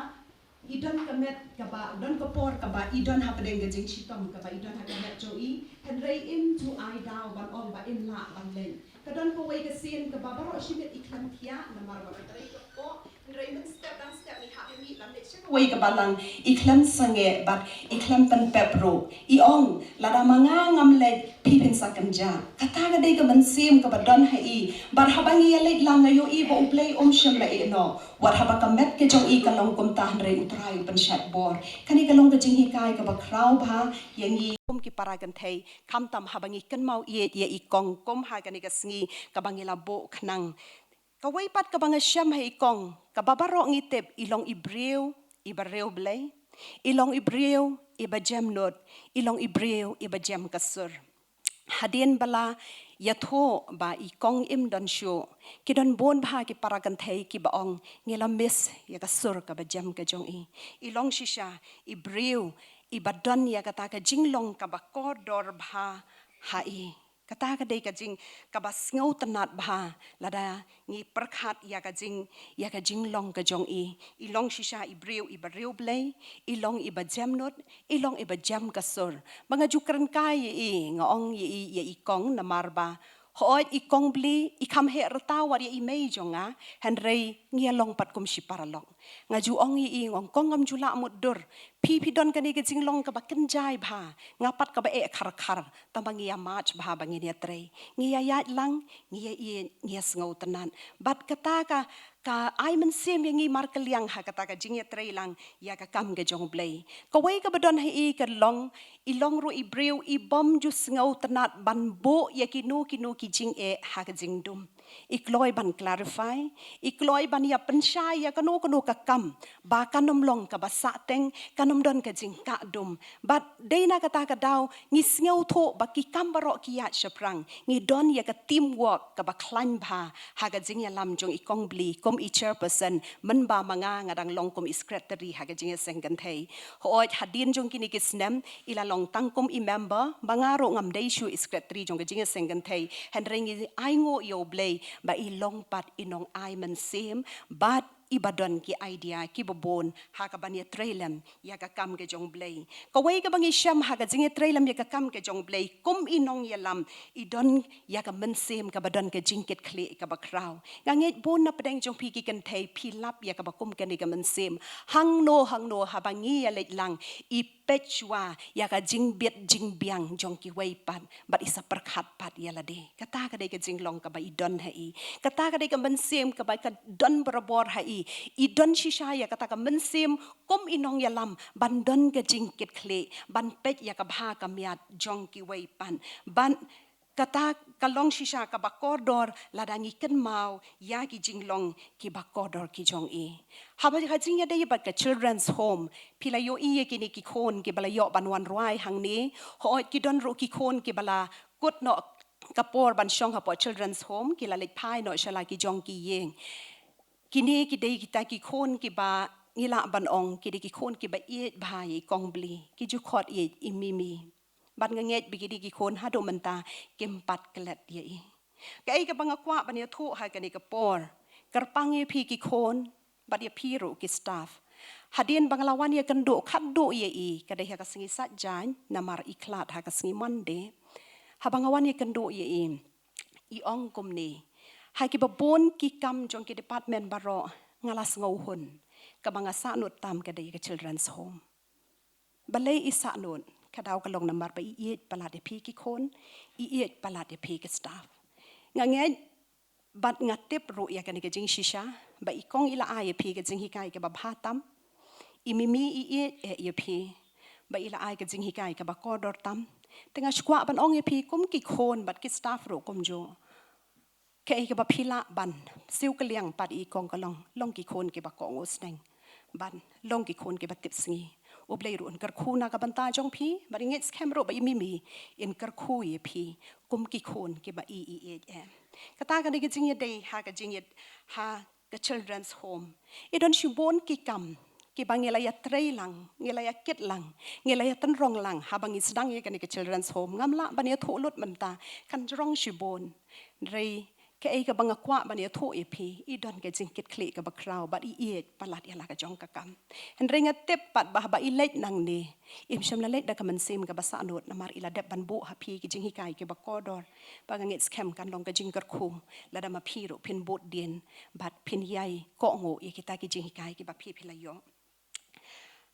i don ka met kaba, don ka por kaba i don hapdeng ka jingshitom kaba i don ha ka met jong i, hynrei im ju ai daw ban ong ba im lah ban leit. Ka don kawei ka sien kaba baroh shi miet i khlem thiah namar ba ka trei ka poh, hynrei mynstep dang step i hap i mih lam leit sha kawei ka balang, i khlem sangeh bad i khlem pynpep ruh. I ong, lada ma nga ngam leit, phi phin sa kynjah. Kata ka dei ka mynsiem kaba don ha i. Bad haba ngi ïa leit lang nga ïohi ba U Blei um shym la ïeh noh. Wat haba ka met ka jong i ka long kumta, hynrei U Trai u pynshait bor. Kane ka long ka jinghikai kaba khraw bha ïa ngi kum ki para kynthei, khamtam haba ngi kynmaw ïeit ïa i kong kum ha kane ka sngi kaba ngi la buh khnang. Kawei pat kaba nga shem ha i kong, kaba baroh ngi tip, i long i briew iba riewblei, i long i briew iba jemnud, i long i briew iba jem ka sur. Hadien ba la ïathuh ba i kong im don shuh, ki don bun bha ki para kynthei kiba ong, ngi la miss ïa ka sur kaba jem ka jong i. I long shisha i briew iba don ïa kata ka jinglong kaba kordor bha ha i. Kata ka dei ka jing kaba sngewtynnat bha lada ngi pyrkhat ïa ka jing, ïa ka jinglong ka jong i. I long shisha i briew iba riewblei, i long iba jemnud, i long iba jem ka sur. Ba nga ju kren kai ïa i, nga ong ïa i, ïa i kong namar ba, hooid i kong Bli, i kham heh rta wat ïa i mei jong nga, hynrei ngi ïa long pat kum shi paralok. Nga ju ong ïa i, nga ong kong, ngam ju lah mutdur. Phi phi don kane ka jinglong kaba kynjai bha, nga pat kaba eh khar khar. Tangba ngi ïa mad bha ba ngin ïa trei. Ngi ïa ïaid lang, ngi ïa ïeit, ngi ïa sngewtynnat. Bad kata ka, ka ai mynsiem ïa ngi markylliang ha kata ka jingïatreilang ïa ka kam ka jong U Blei. Kawei kaba don ha i ka long, i long ruh i briew ibym ju sngewtynnat ban buh ïa kino kino ki jingeh ha ka jingdum. I kloi ban clarify, i kloi ban ïa pynshai ïa kano kano ka kam, ba kan ym long kaba sahteng, kan ym don ka jingkah dum. Bad dei na kata ka daw, ngi sngewthuh ba ki kam baroh ki ïaid shaphrang, ngi don ïa ka teamwork kaba khlaiñ bha ha ka jingïalam jong i kong Bli kum i chairperson, mynba ma nga nga dang long kum i secretary ha ka jingïaseng kynthei. Hooid hadien jong kine ki snem, i la long tang kum i member, ba nga ruh ngam dei shuh i secretary jong ka jingïaseng kynthei. Hynrei ngi ainguh ïa U Blei ba i long pat i nongai mynsiem bad iba don ki idea kiba bun ha kaban ïatreilem ïa ka kam ka jong U Blei. Kawei kaba ngi shem ha ka jingïatreilem ïa ka kam ka jong U Blei, kum i nongïalam, i don ïa ka mynsiem kaba don ka jingkitkhlieh kaba khraw. Nga ngeit bun na pdeng jong phi ki kynthei phi lap ïa kaba kum kane ka mynsiem. Hangno hangno haba ngi ïaleit lang, i peit shuwa ïa ka jingbit jingbiang jong kiwei pat, bad i sa pyrkhat pat ïa lade. Kata ka dei ka jinglong kaba i don ha i. Kata ka dei ka mynsiem kaba ka don barabor ha i. I don shisha ïa kata ka mynsiem kum i nongïalam ban don ka jingkitkhlieh, ban peit ïa ka bha ka miat jong kiwei pat. Ban Kata ka long shisha kaba kordor lada ngi kynmaw ïa ki jinglong kiba kordor ki jong i. Haba ka jingïadei bad ka children's home, phi la ïohi ïa kine ki khun kiba la ïoh ban wan rwai hangne, hooid ki don ruh ki khun kiba la kut noh ka por ban shong hapoh children's home, ki la leit phai noh sha la ki jong ki ïing. Kine ki dei kita ki khun kiba ngi lah ban ong ki dei ki khun kiba ïeit bha ïa i Kong Bli, ki ju khot ïa i Mimi. Bad nga ngeit ba kine ki khun haduh mynta kim pat klet ïa i. Kaei kaba nga kwah ban ïathuh ha kane ka por, kyrpang ïa phi ki khun bad ïa phi ruh ki staff. Hadien ba nga la wan ïakynduh khatduh ïa i, ka dei ha ka sngi Saitjaiñ namar i khlad ha ka sngi Monday. Haba nga wan ïakynduh ïa i, i ong kumne, ha kiba bun ki kam jong ki department baroh nga la sngewhun, kaba nga sahnud tam ka dei ka children's home. Balei i sahnud? Ka daw ka long namar ba i ïeit palat ïa phi ki khun, i ïeit palat ïa phi ki staff. Nga ngeit bad nga tip ruh ïa kane ka jingshisha ba i kong i la ai ïa phi ka jinghikai kaba bha tam. I Mimi i ïeit eh ïa phi ba i la ai ka jinghikai kaba kordor tam. Te nga shu kwah ban ong ïa phi kum ki khun bad ki staff ruh kumjuh. Kaei kaba phi lah ban siew kylliang pat ïa i kong ka long, long ki khun kiba kohnguh sneng, ban long ki khun kiba tip sngi. U Blei ruh un kyrkhu na ka bynta jong phi, bad nga ngeit skhem ruh ba i Mimi in kyrkhu ïa phi kum ki khun kiba i ïeit eh. Kata ka dei ka jingïadei ha ka jingïadei ha ka children's home. I don shibun ki kam kiba ngi la ïatrei lang, ngi la ïakit lang, ngi la ïatynrong lang haba ngi sdang ïa kane ka children's home. Ngam lah ban ïathuh lut mynta, kan jrong shibun. Hynrei kaei kaba nga kwah ban ïathuh ïa phi, i don ka jingkitkhlieh kaba khraw bad i ïeit palat ïa la ka jong ka kam. Hynrei nga tip pat ba haba i leit nangne, im shym la leit da ka mynsiem kaba sahnud namar i la dep ban buh ha phi ki jinghikai kiba kordor. Ba nga ngeit skhem kan long ka jingkyrkhu lada ma phi ruh phin bud dien bad phin ïai kohnguh ïa kita ki jinghikai kiba phi phi la ïoh.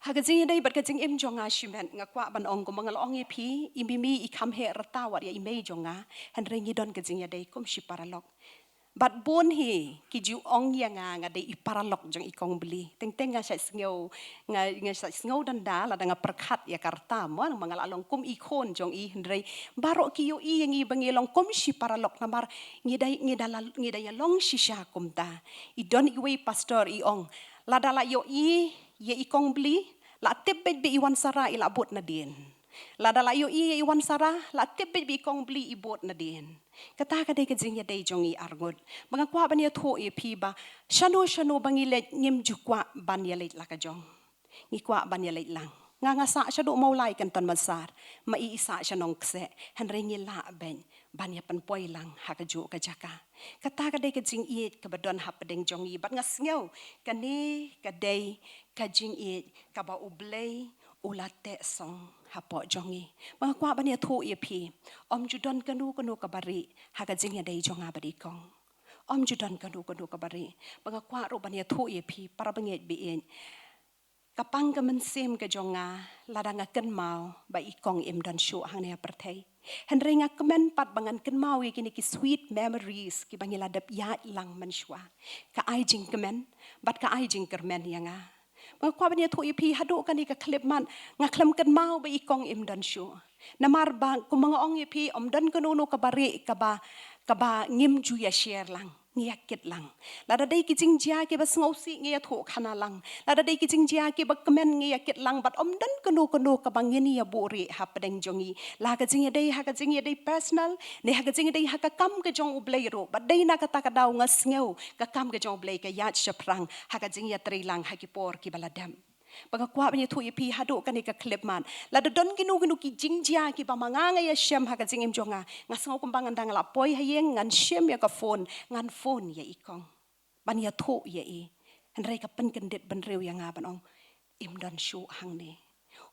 Ha ka jingïadei bad ka jingim jong nga shimet, nga kwah ban ong kumba nga la ong ïa phi, i Mimi i kham heh rta wat ïa i mei jong nga, hynrei ngi don ka jingïadei kum shi paralok. Bad bun hi ki ju ong ïa nga nga dei i paralok jong i kong Bli. Teng teng nga shait sngew, nga, nga shait sngew danda lada nga pyrkhat ïa ka rta mo, namar nga la long kum i khun jong i, hynrei baroh ki ïohi ïa ngi ba ngi long kum shi paralok namar ngi da, ngi da la, ngi da ïalong shisha kumta. I don iwei i pastor i ong, lada la ïohi ïa i kong Bli, la tip beit ba i Wan Sara i la bud nadien. Lada la ïohi ïa i Wan Sara, la tip beit ba i kong Bli i bud nadien. Kata ka dei ka jingïadei jong ngi arngut. Ba nga kwah ban ïathuh ïa phi ba shano shano ba ngi leit, ngim ju kwah ban ïaleit la ka jong. Ngi kwah ban ïaleit lang. Nga nga sah shaduh Mawlai Kanton Mansar, ma i i sah sha Nongkseh, hynrei ngi lah beit ban ïa pynpoi lang ha kajuh ka jaka. Kata ka dei ka jingïeit kaba don hapdeng jong ngi, bad nga sngew kane ka dei ka jingïeit kaba U Blei u la teh song hapoh jong ngi. Ba nga kwah ban ïathuh ïa phi, ym ju don kano kano kaba rieh ha ka jingïadei jong nga bad i kong. Ym ju don kano kano kaba rieh. Ba nga kwah ruh ban ïathuh ïa phi, para bangeit ba ïeit, ka pang ka mynsiem ka jong nga lada nga kynmaw ba i kong im don shuh hangne ha pyrthei. Hynrei nga kmen pat ba ngan kynmaw ïa kine ki sweet memories kiba ngi la dep ïaid lang mynshuwa. Ka ai jingkmen bad ka ai jingkyrmen ïa nga. Ba nga kwah ban ïathuh ïa phi, haduh kane ka khyllipmat nga khlem kynmaw ba i kong im don shuh. Namar ba kumba nga ong ïa phi, ym don kano kano kaba rieh kaba, kaba ngim ju ïa share lang, ngi ïakit lang. Lada dei ki jingjia kiba sngewsih ngi ïathuh khana lang. Lada dei ki jingjia kiba kmen ngi ïakit lang, bad ym don kano kano kaba ngin ïa buhrieh hapdeng jong ngi. La ka jingïadei ha ka jingïadei personal, ne ha ka jingïadei ha ka kam ka jong U Blei ruh. Bad dei na kata ka daw nga sngew ka kam ka jong U Blei ka ïaid shaphrang ha ka jingïatreilang ha ki por kiba la dep. Ba nga kwah ban ïathuh ïa phi, haduh kane ka khyllipmat, lada don kino kino ki jingjia kiba ma nga nga ïashem ha ka jingim jong nga, nga sngew kumba ngan dang lah poi ha ïing, ngan shim ïa ka phone, ngan phone ïa i kong ban ïathuh ïa i. Hynrei ka pynkyndit bynriew ïa nga ban ong, im don shuh hangne.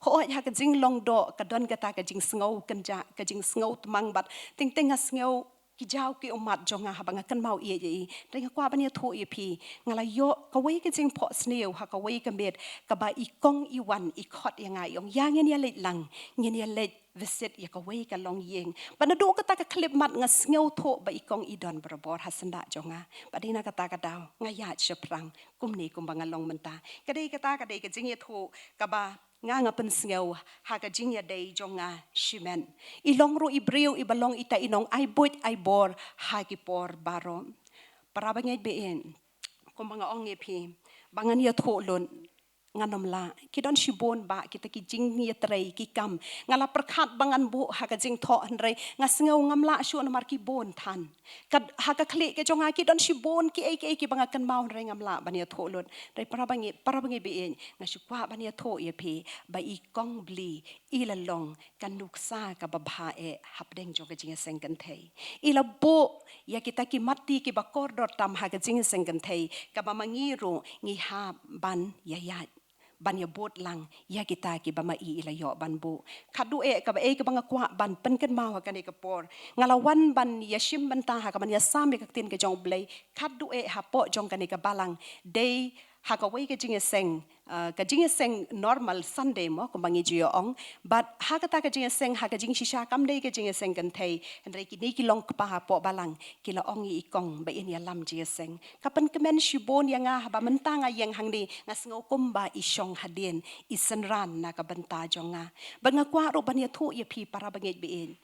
Hooid, ha ka jinglong doh ka don kata ka jingsngew kynjah, ka jingsngew tmang, bad teng teng nga sngew ki jaw ki ummat jong nga haba nga kynmaw ïa i. Hynrei nga kwah ban ïathuh ïa phi, nga la ïoh kawei ka jingphohsniew ha kawei ka miet, kaba i kong i wan i khot ïa nga, i ong, ïa ngin ïaleit lang, ngin ïaleit visit ïa kawei ka longïing. Bad naduh kata ka khyllipmat nga sngewthuh ba i kong i don barabor ha syndah jong nga. Bad dei na kata ka daw nga ïaid shaphrang kumne kumba nga long mynta. Ka dei kata, ka dei ka jingïathuh kaba nga nga pynsngew ha ka jingïadei jong nga shimet. I long ruh i briew iba long ita i nongai buit ai bor ha ki por baroh. Para bangeit ba ïeit, kumba nga ong ïa phi, ba ngan ïathuh lut, ngan ym lah. Ki don shibun bah kita ki jingïatrei ki kam. Nga la pyrkhat ba ngan buh ha ka jingthoh, hynrei nga sngew ngam lah shuh namar ki bun than. Ka, ha ka khlieh ka jong nga ki don shibun kiei kiei kiba nga kynmaw, hynrei ngam lah ban ïathuh lut. Hynrei para bangeit, para bangeit ba ïeit, nga shu kwah ban ïathuh ïa phi ba i kong Bli i la long ka nuksa kaba bha eh hapdeng jong ka jingïaseng kynthei. I la buh ïa kita ki matti kiba kordor tam ha ka jingïaseng kynthei, kaba ma ngi ruh ngi hap ban ïaid, ban ïabud lang ïa kita kiba ma i i la ïoh ban buh. Khadduh eh kaba, eh, kaba nga kwah ban pynkynmaw ha kane ka por, nga la wan ban ïashim bynta ha ka ban ïasam ïa ka ktien ka jong U Blei. Khadduh eh hapoh jong kane ka balang, dei ha kawei ka jingïaseng, uh, ka jingïaseng normal Sunday mo, kumba ngi ju ïa ong, bad ha kata ka jingïaseng, ha ka jingshisha kam dei ka jingïaseng kynthei, hynrei kine ki long kpa hapoh balang, ki la ong ïa i kong ba in ïalam jingïaseng. Ka pynkmen shibun ïa nga haba mynta nga ïeng hangne nga sngew kumba i shong hadien, i synran na ka bynta jong nga. Bad nga kwah ruh ban ïathuh ïa phi para bangeit ba ïeit.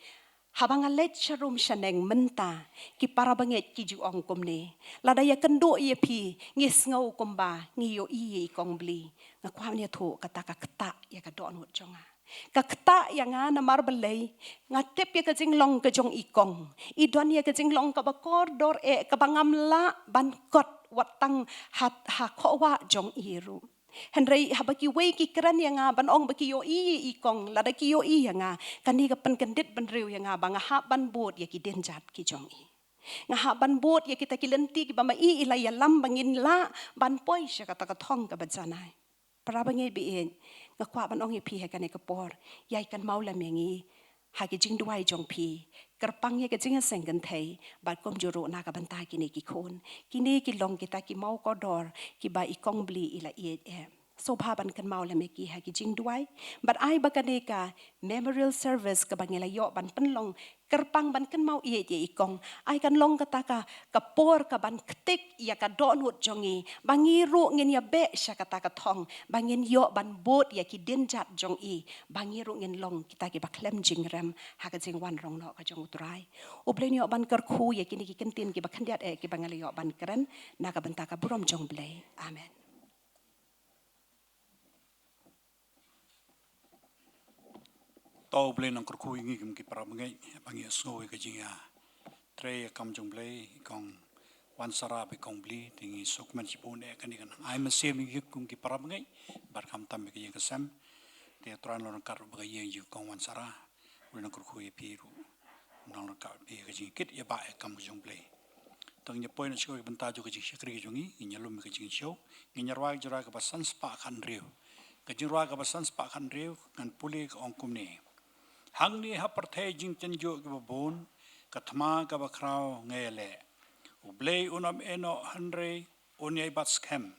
Haba nga leit sharum shaneng mynta, ki para bangeit ki ju ong kumne. Lada ïakynduh ïa phi, ngi sngew kumba ngi ïohi ïa i kong Bli. Nga kwah ban ïathuh kata ka ktah ïa ka dohnud jong nga. Ka ktah ïa nga namar balei, nga tip ïa ka jinglong ka jong i kong. I don ïa ka jinglong kaba kordor eh, kaba ngam lah ban kot wat tang ha, ha khawah jong i ruh. Hynrei haba kiwei ki kren ïa nga ban ong ba ki ïohi ïa i kong, lada ki ïohi ïa nga, kane ka pynkyndit bynriew ïa nga ba nga hap ban bud ïa ki dienjat ki jong i. Nga hap ban bud ïa kita ki lynti kiba ma i i la ïalam ba ngin lah ban poi sha kata ka thong kaba janai. Para bangeit ba ïeit, nga kwah ban ong ïa phi ha kane ka por, ïai kynmaw lem ïa ngi ha ki jingduwai jong phi, kyrpang ïa ka jingïaseng kynthei, bad kumjuh ruh na ka bynta kine ki khun. Kine ki long kita ki mawkordor kiba i kong Bli i la ïeit eh. Sngewbha ban kynmaw lem ïa ki ha ki jingduwai. Bad ai ba kane ka memorial service kaba ngi la ïoh ban pynlong, kyrpang ban kynmaw ïeit ïa i kong, ai kan long kata ka, ka por kaban ktik ïa ka dohnud jong ngi, ba ngi ruh ngin ïabeh sha kata ka thong, ba ngin ïoh ban bud ïa ki dienjat jong i, ba ngi ruh ngin long kita kiba khlem jingrem ha ka jingwan rong noh ka jong U Trai. U Blei un ïoh ban kyrkhu ïa kine ki kyntien kiba khyndiat eh kiba nga la ïoh ban kren, na ka bynta ka burom jong U Blei. Amen. To U Blei un kyrkhu ïa ngi kum ki para bangeit, ba ngi sngew ïa ka jingïatrei ïa ka kam jong U Blei, i kong Wansara bad i kong Bli, te ngi sngewkmen shibun eh kane ka nang ai mynsiem ïa ngi kum ki para bangeit, bad khamtam ïa ka ïing ka sem, te U Trai un long ryngkat ruh bad ka ïing jong i kong Wansara, U Blei un kyrkhu ïa phi ruh. Nang ryngkat phi ha ka jingkit ïa ba ïa kam ka jong U Blei. Tang ïa poi na shuwa ka bynta jong ka jingshakri ka jong ngi, ngin ïalum ïa ka jingshow, ngin ïa rwai ka jingrwai kaba san spah khathynriew. Ka jingrwai kaba san spah khathynriew, ngan pule ka ong kumne. Hangne ha pyrthei jingtynjuh kiba bun, ka thma kaba khraw nga ïaleh. U Blei un ym ïehnoh hynrei un ïai bat skhem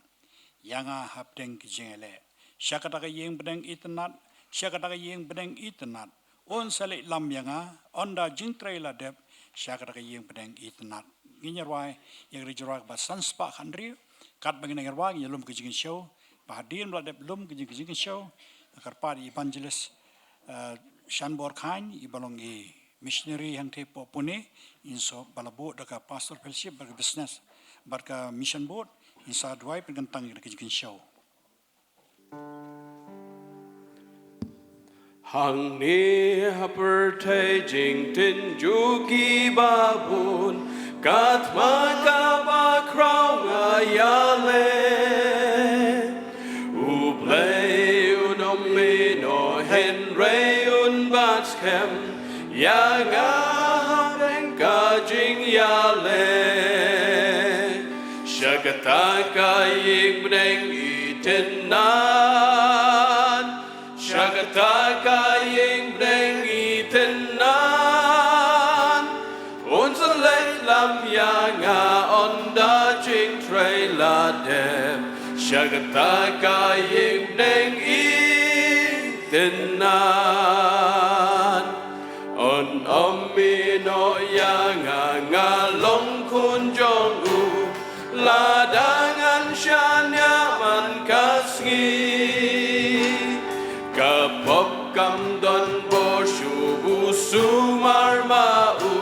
ïa nga hapdeng ki jingïaleh. Sha kata ka ïing bneng itynnad, sha kata ka ïing bneng itynnad, un sa leit lam ïa nga, ynda jingtrei la dep, sha kata ka ïing bneng itynnad. Ngin ïa rwai ïa ka jingrwai kaba san spah khathynriew, katba ngin ïa rwai ngin ïa lum ka jingshow, ba hadien ba la dep lum ka jing, ka jingshow, nga kyrpad ïa i evangelist, eh, Shanbor Khan, iba long i missionary hangtei hapoh Pune, in sa ba la buh da ka pastor fellowship, bad ka business, bad ka mission board, in sa duwai pynkyntang ïa ka jingshow. Hangne ha pyrthei jingtynjuh kiba bun, ka thma kaba khraw nga ïaleh. U Blei un ym ïehnoh hynrei un bat skhem ïa nga hapdeng ka jingïaleh. Sha kata ka ïing bneng itynnad, sha kata ka ïing bneng itynnad, un sa leit lam ïa nga ynda jingtrei la dep. Sha kata ka ïing bneng itynnad, un ym ïehnoh ïa nga, nga long khun jong u. Lada ngan shaniah man ka sngi, ka pop kam don bor shuh, u sumar ma u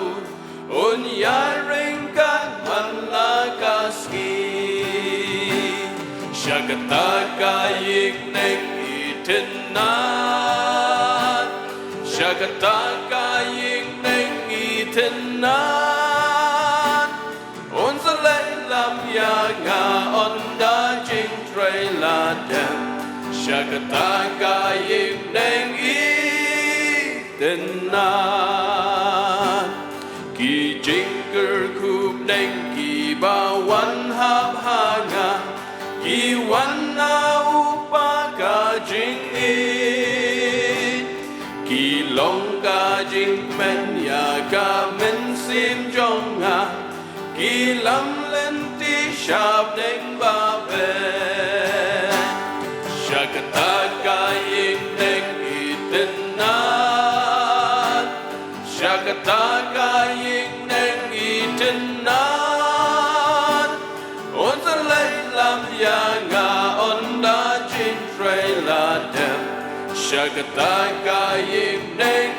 un ïaryngkat man la ka sngi. Sha kata ka ïing bneng itynnad, sha kata ka ïing bneng itynnad, un sa leit lam ïa nga ynda jingtrei la dep. Sha kata ka ïing bneng itynnad, ki jingkyrkhu bneng kiba wan hap ha nga, ki wan na u Kpa ka jingïeit. Ki long ka jingkmen ïa ka mynsiem jong nga, ki lam lynti Sha bneng ba beit, sha kata ka ïing bneng itynnad, sha kata ka ïing bneng itynnad. Un sa leit lam ïa nga ynda jingtrei la dep, sha kata ka ïing bneng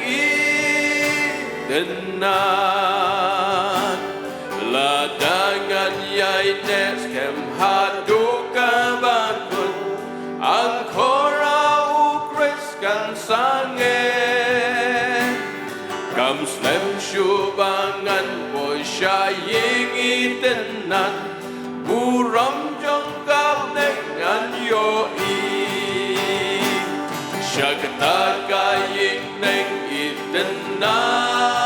itynnad. Lada ngan ïai neh skhem haduh kaba kut, angkor ha U Khrist kan sangeh. Kam slem shuh ba ngan poi sha ïing itynnad, burom jong ka bneng ngan ïohi. Sha kata ka ïing bneng itynnad,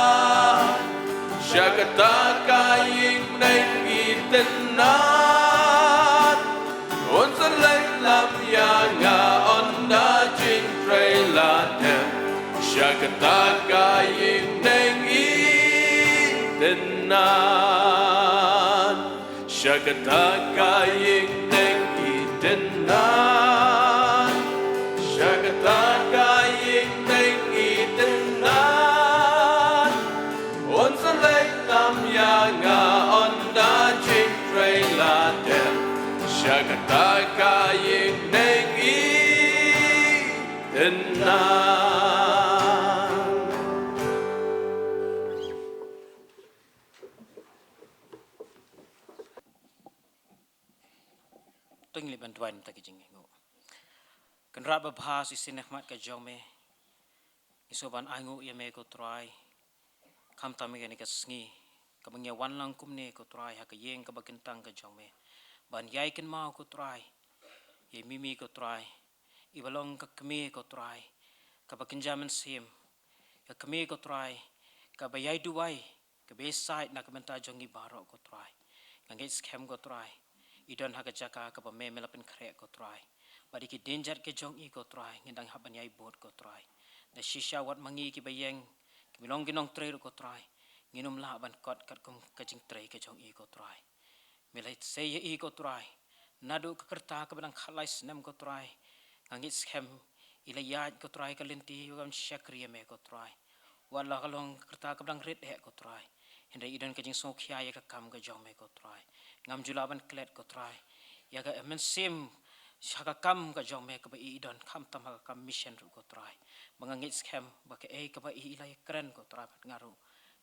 sha kata ka ïing bneng itynnad. Un sa leit lam ïa nga ynda jingtrei la dep, sha kata ka ïing bneng itynnad. Sha kata ka ïing bneng itynnad, sha kata ka ïing bneng itynnad. Un sa leit lam ïa nga ynda jingtrei la dep, sha kata ka ïing bneng itynnad. To ngin leit ban duwai na ka bynta ka jingïainguh. Kynrad babha, shisien ha khmat ka jong me ngi sngewbha ban ainguh ïa me ko Trai. Khamtam ïa kane ka sngi kaba ngi ïa wan lang kumne ko Trai ha ka ïing kaba kyntang ka jong me, ban ïai kynmaw ko Trai ïa i Mimi ko Trai, iba long ka kmie ko Trai kaba kynja mynsiem, ka kmie ko Trai kaba ïai duwai, kaba ïai said na ka bynta jong ngi baroh ko Trai. Nga ngeit skhem ko Trai, i don ha ka jaka kaba me, me la pynkhreh ko Trai. Bad ïa ki dienjat ka jong i ko Trai ngin dang hap ban ïai bud ko Trai. Da shisha wat ma ngi kiba ïeng, ki long ki nongtrei ruh ko Trai, ngin ym lah ban kot katkum ka jingtrei ka jong i ko Trai. Me la sei ïa i ko Trai naduh ka rta kaba dang khatlai snem ko Trai. Nga ngeit skhem i la ïaid ko Trai ka lynti ban shakri ïa me ko Trai. Wat la ka long ka rta kaba dang rit eh ko Trai, hynrei i don ka jingsngewkhia ïa ka kam ka jong me ko Trai. Ngam ju lah ban klet ko Trai ïa ka mynsiem sha ka kam ka jong me kaba i don, khamtam ha ka kam mission ruh ko Trai. Ba nga ngeit skhem ba kaei kaba i la ïakren ko Trai bad nga ruh,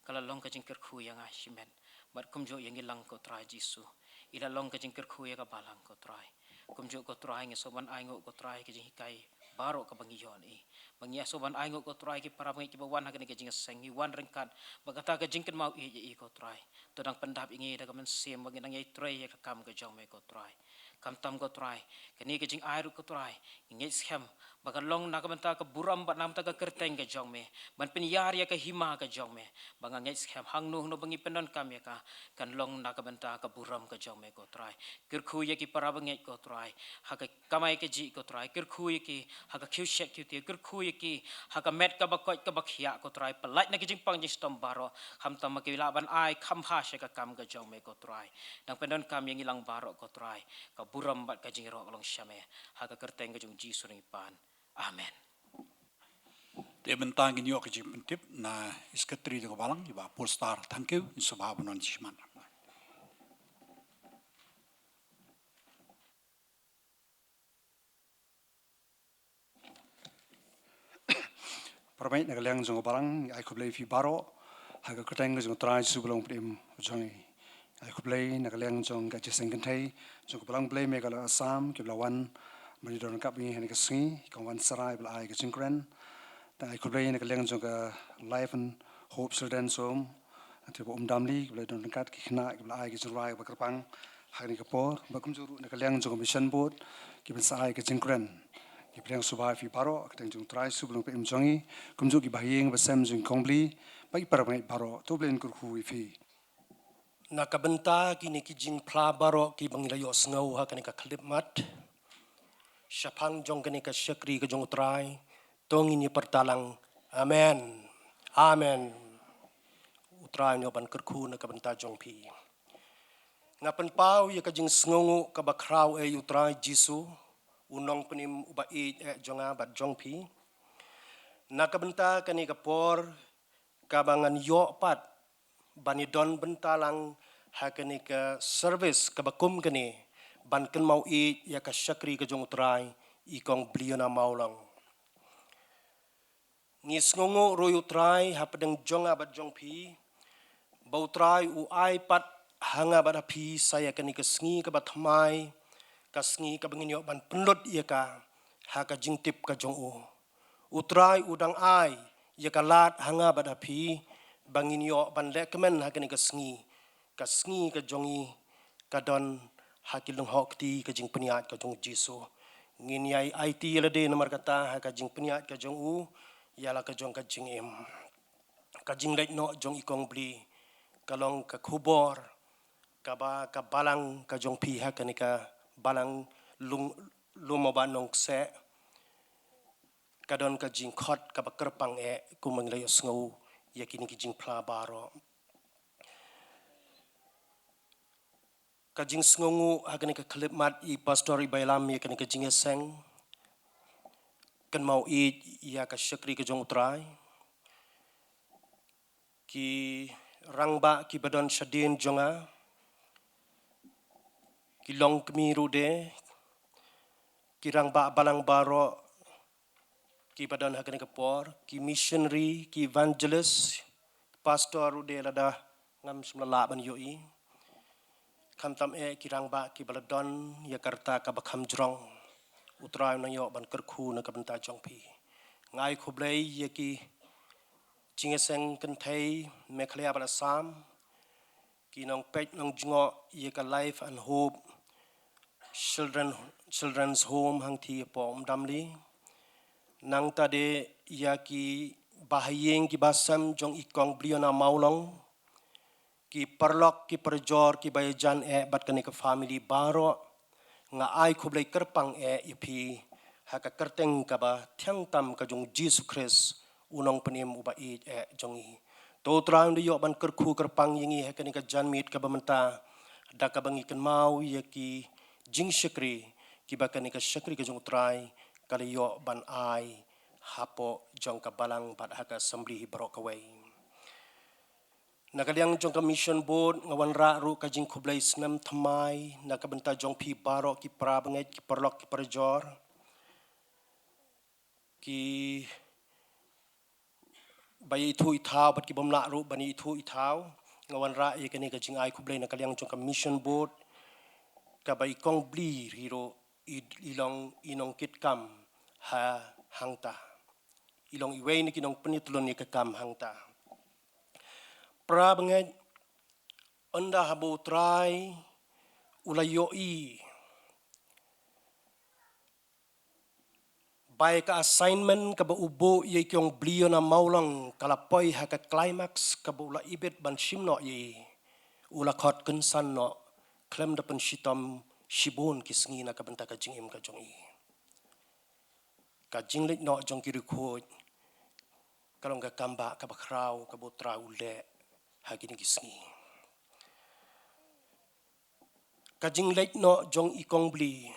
ka la long ka jingkyrkhu ïa nga shimet bad kumjuh ïa ngi lang ko Trai Jisu. I la long ka jingkyrkhu ïa ka balang ko Trai. Kumjuh ko Trai ngi sngewbha ban ainguh ko Trai ka jinghikai baroh kaba ngi ïoh na i. Ba ngi ïa sngewbha ban ainguh ko Trai ki para bangeit kiba wan ha kane ka jingïaseng, ngi wan ryngkat bad kata ka jingkynmaw ïeit ïa i ko Trai. To dang pyndap ïa ngi da ka mynsiem ba ngi dang ïai trei ïa ka kam ka jong me ko Trai. Khamtam ko Trai, kane ka jingai ruh ko Trai, ngi ngeit skhem ba kan long na ka bynta ka burom bad na ka bynta ka kyrteng ka jong me, ban pynïar ïa ka hima ka jong me. Ba nga ngeit skhem hangno hangno ba ngi pyndonkam ïa ka, kan long na ka bynta ka burom ka jong me ko Trai. Kyrkhu ïa ki para bangeit ko Trai ha ka kamai kajih ko Trai, kyrkhu ïa ki ha ka khiew shet khiew tiar, kyrkhu ïa ki ha ka met kaba koit kaba khiah ko Trai. Pyllait na ki jingpang jingshitom baroh, khamtam ba ki lah ban ai kham bha sha ka kam ka jong me ko Trai. Dang pyndonkam ïa ngi lang baroh ko Trai, ka burom bad ka jingïaroh ka long sha me. Ha ka kyrteng ka jong U Jisu ngi pan. Amen. Te mynta ngin ïoh ka jingpyntip na i Secretary jong ka balang, i Bah Polestar Thangkhiew, ngin sngewbha ban wan sha khmat. Para bangeit, na ka liang jong ka balang ngi ai khublei ïa phi baroh ha ka kyrteng ka jong U Trai Jisu ba long u Mynsiem jong ngi. Ai khublei na ka liang jong ka jingïaseng kynthei jong ka Balang Blei Meghalaya Assam kiba la wan ban ïadon ryngkat bad ngi ha kane ka sngi, i Kong Wan Sara iba la ai ka jingkren. Te ai khublei na ka liang jong ka Life and Hope Children's Home, te i Bah Umdamli, kiba la ïadon ryngkat, ki khynnah kiba la ai ka jingrwai kaba kyrpang ha kane ka por, bad kumjuh ruh na ka liang jong ka Mission Board kiba la sa ai ka jingkren. Ngi pdiang sngewbha ïa phi baroh ha ka kyrteng jong U Trai Jisu ba long u Mynsiem jong ngi, kumjuh ki bahaïing basem jong i Kong Blei bad ki para bangeit baroh. To U Blei un kyrkhu ïa phi. Na ka bynta kine ki jingphla baroh kiba ngi la ïohsngew ha kane ka khyllipmat shaphang jong kane ka shakri ka jong U Trai, to ngin ïa pyrta lang. Amen. Amen. U Trai un ïoh ban kyrkhu na ka bynta jong phi. Nga pynpaw ïa ka jingsngewnguh kaba khraw, eh, ïa u Trai Jisu, u nongpynim uba ïeit, eh, jong nga bad jong phi, na ka bynta kane ka por kaba ngan ïoh pat ban ïadon bynta lang ha kane ka service kaba kum kane, ban kynmaw ïeit ïa ka shakri ka jong u Trai, i Kong Bliona Mawlong. Ngi sngewnguh ruh ïa u Trai hapdeng jong nga bad jong phi, ba u Trai u ai pat ha nga bad ha phi sa ïa kane ka sngi kaba thymmai, ka sngi kaba ngin ïoh ban pynlut ïa ka ha ka jingtip ka jong u. U Trai u dang ai ïa ka lad ha nga bad ha phi, ba ngin ïoh ban lehkmen ha kane ka sngi, ka sngi ka jong i, ka don ha ki lyngngoh kti ka jingpynïaid ka jong u Jisu. Ngin ïai aiti ïa lade namar kata ha ka jingpynïaid ka jong u ïa la ka jong ka jingim. Ka jingleit noh jong i Kong Bli ka long ka khubor kaba ka balang ka jong phi ha kane ka balang lum, lum ba nongkseh, ka don ka jingkhot kaba kyrpang eh, kumba ngi la ïohsngew ïa kine ki jingphla baroh. Ka jingsngewnguh ha kane ka khyllipmat i Pastor i ba ïalam ïa kane ka jingïaseng, kynmaw ïeit ïa ka shakri ka jong u Trai. Ki rangbah kiba don shadien jong nga, ki longkmie ruh de, ki rangbah balang baroh kiba don ha kane ka por, ki missionary, ki evangelist, pastor ruh de lada ngam shym la lah ban ïohi. Khamtam eh ki rangbah kiba la don ïa ka rta kaba kham jrong. U Trai u nang ïoh ban kyrkhu na ka bynta jong phi. Nga ai khublei ïa ki jingïaseng kynthei Meghalaya bad Assam, ki nongpeit nongjngoh ïa ka Life and Hope Children, Children's Home hangtei hapoh Umdamli. Nangta de ïa ki bahaïing ki bahasem jong i Kong Bliona Mawlong, ki paralok ki parajor kiba ïajan eh bad kane ka family baroh, nga ai khublei kyrpang eh ïa phi ha ka kyrteng kaba thiang tam ka jong u Jisu Khrist, u nongpynim uba ïeit eh jong ngi. To u Trai un da ïoh ban kyrkhu kyrpang ïa ngi ha kane ka janmiet kaba mynta da kaba ngi kynmaw ïa ki jingshakri kiba kane ka shakri ka jong u Trai ka la ïoh ban ai hapoh jong ka balang bad ha ka assembly hi baroh kawei. Na ka liang jong ka Mission Board nga wanrah ruh ka jingkhublei snem thymmai na ka bynta jong phi baroh ki para bangeit, ki paralok, ki parajor, ki ba ïa ithuh ithaw bad ki bym lah ruh ban ïa ithuh ithaw. Nga wanrah ïa kane ka jingai khublei na ka liang jong ka Mission Board, kaba i Kong Bli hi ruh i, i long i nongkitkam ha hangta. I long iwei na ki nongpynïathlun ïa ka kam hangta. Para bangeit, ynda haba u Trai u la ïohi ba ïa ka assignment kaba u buh ïa i Kong Bliona Mawlong ka la poi ha ka climax kaba u la ibit ban shim noh ïa i, u la khot kynsan noh khlem da pynshitom shibun ki sngi na ka bynta ka jingim ka jong i. Ka jingleit noh jong ki riewkhuid ka long ka kambah kaba khraw kaba u Trai u leh ha kine ki sngi. Ka jingleit noh jong i Kong Bli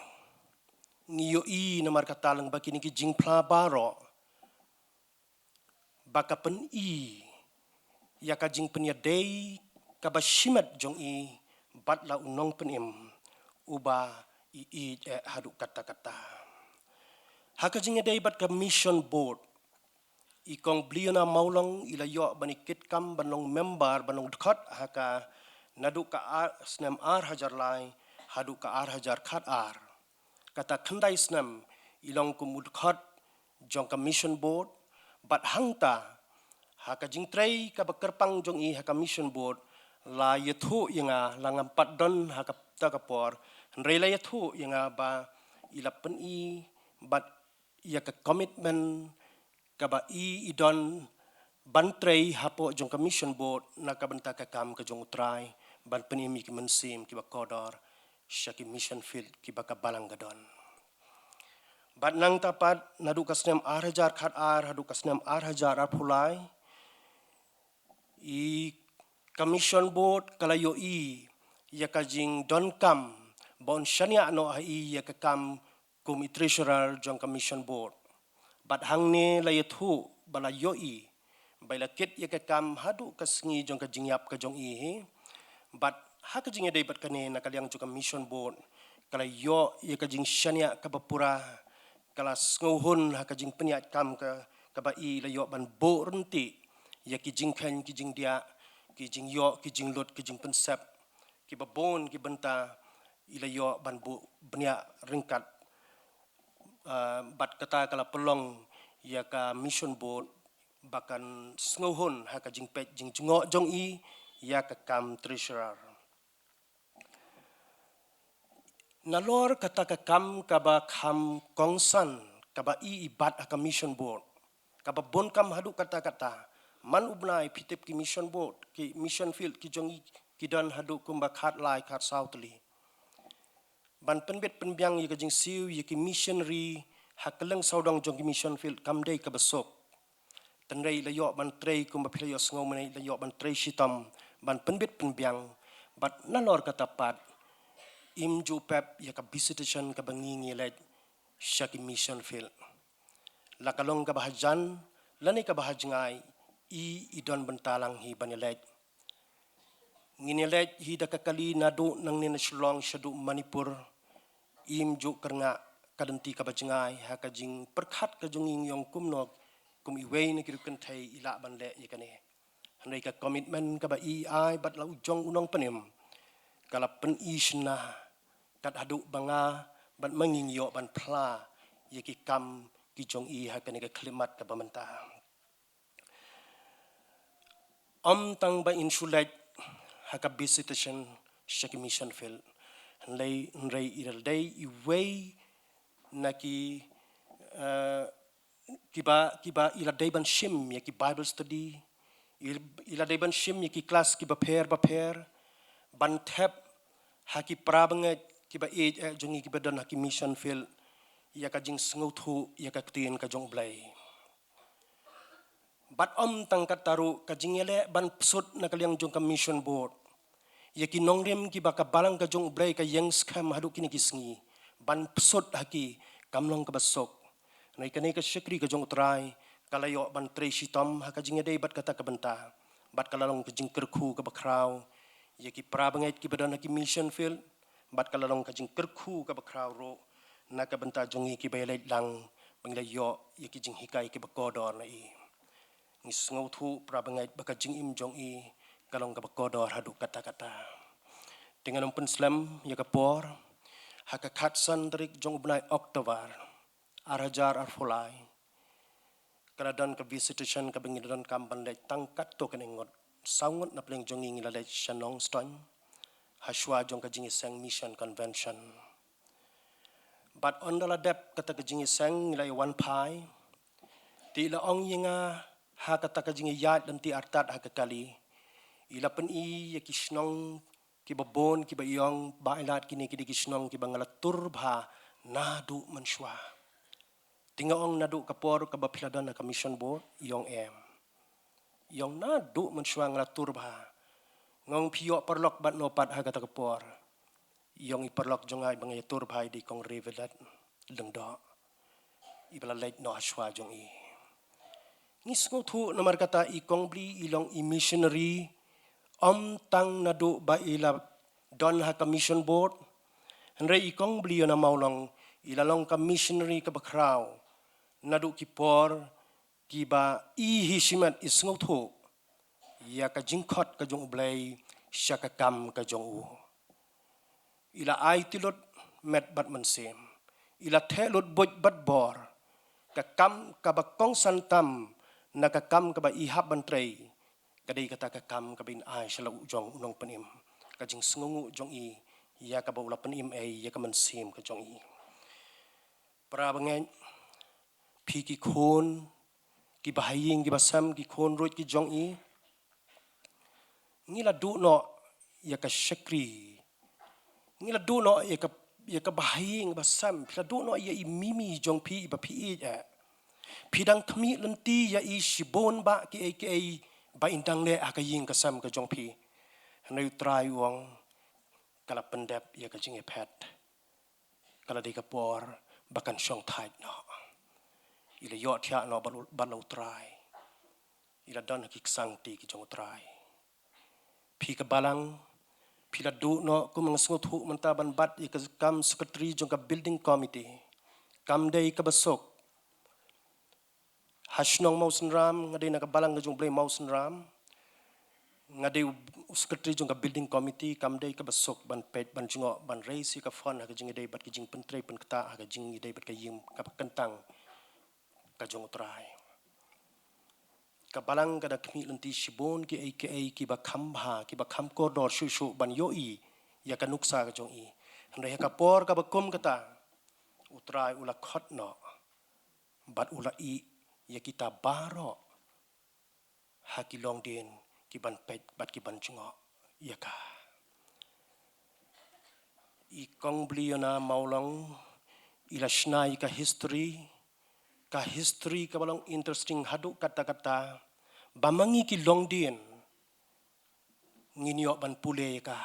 ngi ïohi namar kata lyngba kine ki jingphla baroh ba ka pyni ïa ka jingpynïadei kaba shimet jong i bad la u nongpynim uba i ïeit eh haduh katta katta. Ha ka jingïadei bad ka Mission Board, i Kong Bliona Mawlong i la ïoh ban ïa kitkam ban long member, ban long dkhot ha ka naduh ka ar, snem ar hajar lai haduh ka ar hajar khat ar. Kata khyndai snem i long kum u dkhot jong ka Mission Board, bad hangta ha ka jingtrei kaba kyrpang jong i ha ka Mission Board, la ïathuh ïa nga, la ngam pat don ha kata ka por, hynrei la ïathuh ïa nga ba i la pyni bad ïa ka commitment kaba i i don ban trei hapoh jong ka Mission Board na ka bynta ka kam ka jong u Trai, ban pynim ïa ki mynsiem kiba kordor sha ki mission field kiba ka balang ka don. Bad nangta pat naduh ka snem ar hajar khat ar haduh ka snem ar hajar arphew lai, i ka Mission Board ka la ïohi ïa ka jingdonkam ba un shaniah noh ha i ïa ka kam kum i treasurer jong ka mission board. Bad hangne la ïathuh ba la ïohi ba i la kit ïa ka kam haduh ka sngi jong ka jingïap ka jong i hi. Bad ha ka jingïadei bad kane, na ka liang jong ka mission board ka la ïoh ïa ka jingshaniah kaba pura, ka la sngewhun ha ka jingpynïaid kam ka, kaba i la ïoh ban buh ryntih ïa ki jingkheiñ ki jingdiah, ki jingïoh ki jinglut, ki jingpynsep kiba bun ki bynta i la ïoh ban buh bniah ryngkat. Ah, bad kata ka la pynlong ïa ka mission board ba kan sngewhun ha ka jingpeit jingjngoh jong i ïa ka kam treasurer. Nalor kata ka kam kaba kham kongsan kaba i i bat ha ka mission board, kaba bun kam haduh katta katta. Man u bnai phi tip ki mission board, ki mission field ki jong i ki don haduh kumba khatlai khatsaw tylli. Ban pynbit pynbiang ïa ka jingsiew ïa ki missionary ha kylleng sawdong jong ki mission field kam dei kaba suk. Hynrei la ïoh ban trei kumba phi la ïohsngew mynne, la ïoh ban trei shitom ban pynbit pynbiang. Bad nalor kata pat, im ju pep ïa ka visitation kaba ngi ngi leit sha ki mission field. La ka long kaba hajan lane kaba hajngai, i i don bynta lang hi ban ïaleit. Ngin ïaleit hi da ka kali naduh nangne na Shillong shaduh Manipur. Im ju kyrngah ka lynti kaba jngai ha ka jingpyrkhat ka jong i, ngi ong kumno kum iwei na ki riewkynthei i lah ban leh ïa kane. Hynrei ka commitment kaba i ai bad la u jong u nongpynim ka la pyni shynna kat haduh ba nga bad ma ngi ngi ïoh ban phla ïa ki kam ki jong i ha kane ka khyllipmat kaba mynta. Ym tang ba in shu leit ha ka visitation sha ki mission field, hynrei, hynrei i la dei iwei na ki, eh, kiba, kiba i la dei ban shim ïa ki Bible study, i, i la dei ban shim ïa ki klas kiba pher bapher, ban thep ha ki para bangeit kiba ïeit eh jong i kiba don ha ki mission field ïa ka jingsngewthuh ïa ka ktien ka jong U Blei. Bad ym tang katta ruh, ka jingïaleh ban psut na ka liang jong ka mission board ïa ki nongrim kiba ka balang ka jong U Blei ka ïeng skhem haduh kine ki sngi, ban psut ha ki kam long kaba suk. Hynrei kane ka shakri ka jong U Trai ka la ïoh ban trei shitom ha ka jingïadei bad kata ka bynta, bad ka la long ka jingkyrkhu kaba khraw ïa ki para bangeit kiba don ha ki mission field, bad ka la long ka jingkyrkhu kaba khraw ruh na ka bynta jong ngi kiba ïaleit lang, ba ngi la ïoh ïa ki jinghikai kiba kordor na i. Ngi sngewthuh para bangeit ba ka jingim jong i ka long kaba kordor haduh katta katta. Te ngan ym pynslem ïa ka por, ha ka khatsan tarik jong u bnai October ar hajar arphew lai, ka la don ka visitation kaba ngi la donkam ban leit tang katto katne ngut. Saw ngut na pdeng jong ngi ngi la leit sha Nongstoiñ ha shuwa jong ka jingïaseng mission convention. Bad ynda la dep kata ka jingïaseng ngi la ïawan phai. Te i la ong ïa nga ha kata ka jingïaid lynti artat ha ka kali, i la pyni ïa ki shnong kiba bun kiba i ong ba i lad kine ki dei ki shnong kiba nga la tur bha naduh mynshuwa. Te nga ong naduh ka por kaba phi la don ha ka mission board? I ong em. I ong naduh mynshuwa nga la tur bha. Nga ong phi ïoh paralok bad no pat ha kata ka por? I ong i paralok jong nga iba nga ïatur bha i dei Kong Revelat Lyngdoh, iba la leit noh ha shuwa jong i. Ngi sngewthuh namar kata i Kong Bli i long i missionary ym tang naduh ba i la don ha ka mission board. Hynrei i Kong Bli ïa na Mawlong i la long ka missionary kaba khraw naduh ki por kiba i hi shimet i sngewthuh ïa ka jingkhot ka jong U Blei sha ka kam ka jong u. I la aiti lut met bad mynsiem, i la theh lut buit bad bor. Ka kam kaba kongsan tam na ka kam kaba i hap ban trei ka dei kata ka kam kaba in ai sha la u jong u nongpynim, ka jingsngewnguh jong i ïa kaba u la pynim ei ïa ka mynsiem ka jong i. Para bangeit, phi ki khun kiba ha ïing kiba sem, ki khun ruh ki jong i, ngi la duh noh ïa ka shakri, ngi la duh noh ïa ka, ïa kaba ha ïing ba sem, phi la duh noh ïa i mimi jong phi iba phi ïeit eh. Phi dang khmih lynti ïa i shibun ba kiei kiei ba in dang leh ha ka ïing ka sem ka jong phi. Hynrei U Trai u ong, ka la pyndep ïa ka jingïaphet. Ka la dei ka por ba kan shong thait noh. I la ïohthiah noh bad la U Trai. I la don ha ki ksangti ki jong U Trai. Phi ka balang, phi la duh noh kum nga sngewthuh mynta ban bat ïa ka kam secretary jong ka building committee. Kam dei kaba suk. Ha shnong Mawsynram, nga dei na ka balang ka jong U Blei Mawsynram. Nga dei u secretary jong ka building committee, kam dei kaba suk ban peit, ban jngoh, ban raise ïa ka fund ha ka jingïadei bad ka jingpyntrei pynktah ha ka jingïadei bad ka ïing kaba kyntang ka jong U Trai. Ka balang ka da khmih lynti shibun kiei kiei kiba kham bha, kiba kham kordor shuh shuh ban ïohi ïa ka nuksa ka jong i. Hynrei ha ka por kaba kum kata, U Trai u la khot noh bad u la ïeh ïa kita baroh ha ki longdien ki ban peit bad ki ban jngoh ïa ka. I Kong Bliona Mawlong i la shna ïa ka history, ka history kaba long interesting haduh katta katta, ba ma ngi ki longdien ngin ïoh ban pule ïa ka.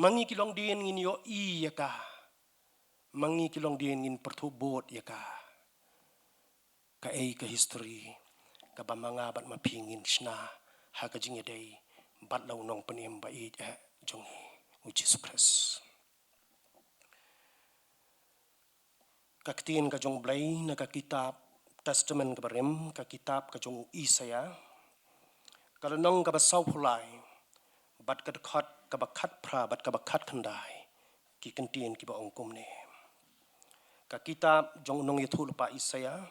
Ma ngi ki longdien ngin ïohi ïa ka. Ma ngi ki longdien ngin pyrthuh bud ïa ka. Kaei ka history kaba ma nga bad ma phi ngin shna ha ka jingïadei bad la u Nongpynim ba ïeit eh jong ngi, U Jisu Khrist. Ka ktien ka jong U Blei na ka kitab Testament kaba rim, ka kitab ka jong u Isaïah, ka lynnong kaba sawphew lai, bad ka dkhot kaba khatphra bad kaba khatkhyndai, ki kyntien kiba ong kumne. Ka kitab jong u nongïathuhlypa Isaïah,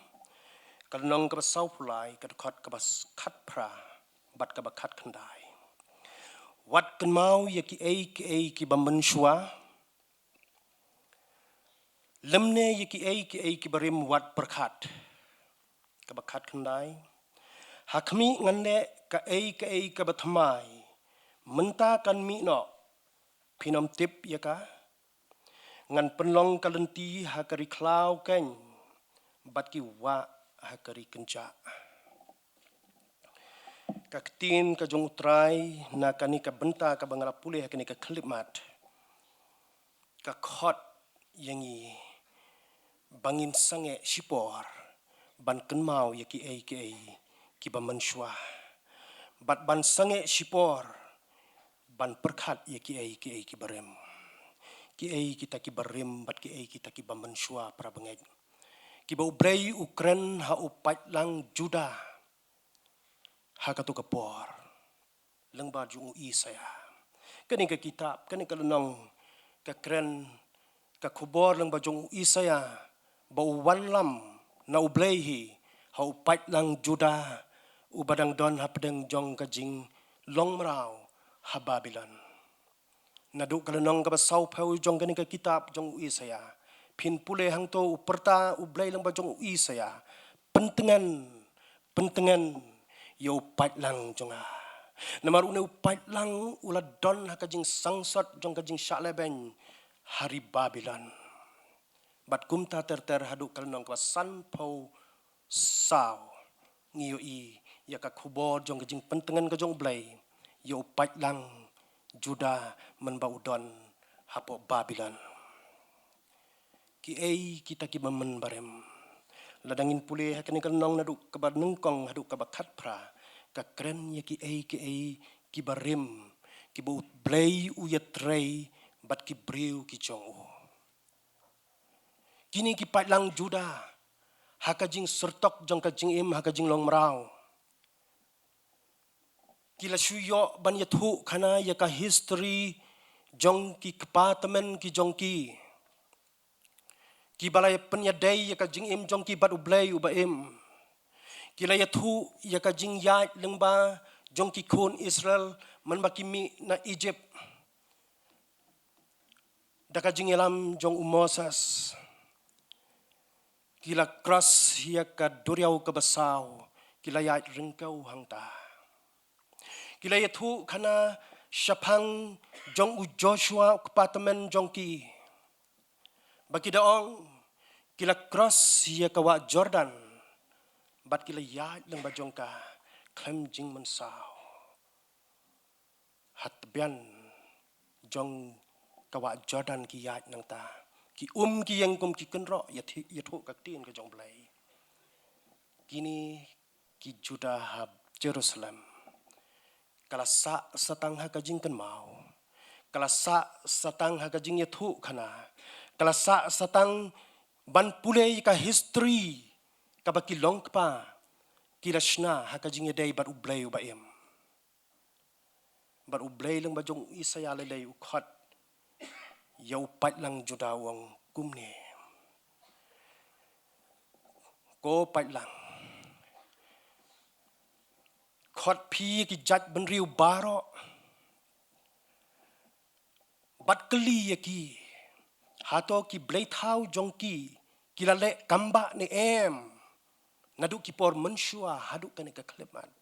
ka lynnong kaba sawphew lai, ka dkhot kaba khatphra bad kaba khatkhyndai. Wat kynmaw ïa kiei kiei kiba mynshuwa, lymne ïa kiei kiei kiba rim wat pyrkhat. Kaba khatkhyndai. Ha khmih ngan leh kaei kaei kaba thymmai. Mynta kan mih noh. Phin ym tip ïa ka. Ngan pynlong ka lynti ha ka ri khlaw keiñ bad ki wah ha ka ri kynjah. Ka ktien ka jong U Trai na kane ka bynta kaba nga la pule ha kane ka khyllipmat ka khot ïa ngi ba ngin sangeh shipor ban kynmaw ïa kiei kiei kiba mynshuwa, bad ban sangeh shipor ban pyrkhat ïa kiei kiei kiba rim. Kiei kita kiba rim bad kiei kita kiba mynshuwa, para bangeit, kiba U Blei u kren ha u paidlang Judah ha kato ka por lyngba jong u Isaïah. Kane ka kitab, kane ka lynnong ka kren ka khubor lyngba jong u Isaïah ba u wallam na U Blei hi ha u paidlang Judah uba dang don hapdeng jong ka jinglong mraw ha Babilon. Naduh ka lynnong kaba sawphew jong kane ka kitab jong u Isaïah, phin pule hangto u pyrta U Blei lyngba jong u Isaïah, pyntngen, pyntngen ïa u paidlang jong nga. Namar une u paidlang u la don ha ka jingsangsot jong ka jingshah lehbeiñ ha ri Babilon. Bad kumta ter ter haduh ka lynnong kaba sanphew saw ngi ïohi ïa ka khubor jong ka jingpyntngen ka jong U Blei ïa u paidlang Judah mynba u don hapoh Babilon. Kiei kita kiba mynbarim. Lada ngin pule ha kane ka lynnong naduh kaba nyngkong haduh kaba khatphra, ka kren ïa kiei kiei kiba rim kiba U Blei u ïatrei bad ki briew ki jong u. Kine ki paidlang Judah ha ka jingsyrtok jong ka jingim ha ka jinglong mraw, ki la shu ïoh ban ïathuh khana ïa ka history jong ki kpa tymmen ki jong ki, kiba la pynïadei ïa ka jingim jong ki bad U Blei uba im. Ki la ïathuh ïa ka jingïaid lyngba jong ki khun Israel mynba ki mih na Egypt da ka jingïalam jong u Moses. Ki la cross ïa ka duriaw kaba saw, ki la ïaid ryngkew hangta. Ki la ïathuh khana shaphang jong u Joshua u kpa tymmen jong ki, ba ki da ong, ki la cross ïa ka wah Jordan bad ki la ïaid lyngba jong ka khlem jingmynsaw. Ha tbian jong ka wah Jordan ki ïaid nangta. Ki um ki ïeng kum ki kynroh ïa thi-, ïathuh ka ktien ka jong U Blei. Kine ki Juda ha Jerusalem. Ka la sah satang ha ka jingkynmaw. Ka la sah satang ha ka jingïathuhkhana. Ka la sah satang ban pule ïa ka history kaba ki long kpa ki la shna ha ka jingïadei bad U Blei uba im. Bad U Blei lyngba jong u Isaïah lei lei u khot ïa u paidlang Juda u ong kumne. Ko paidlang, khot phi ïa ki jaitbynriew baroh bad kylli ïa ki, hato ki blei thaw jong ki ki la leh kambah ne em naduh ki por mynshuwa haduh kane ka khyllipmat?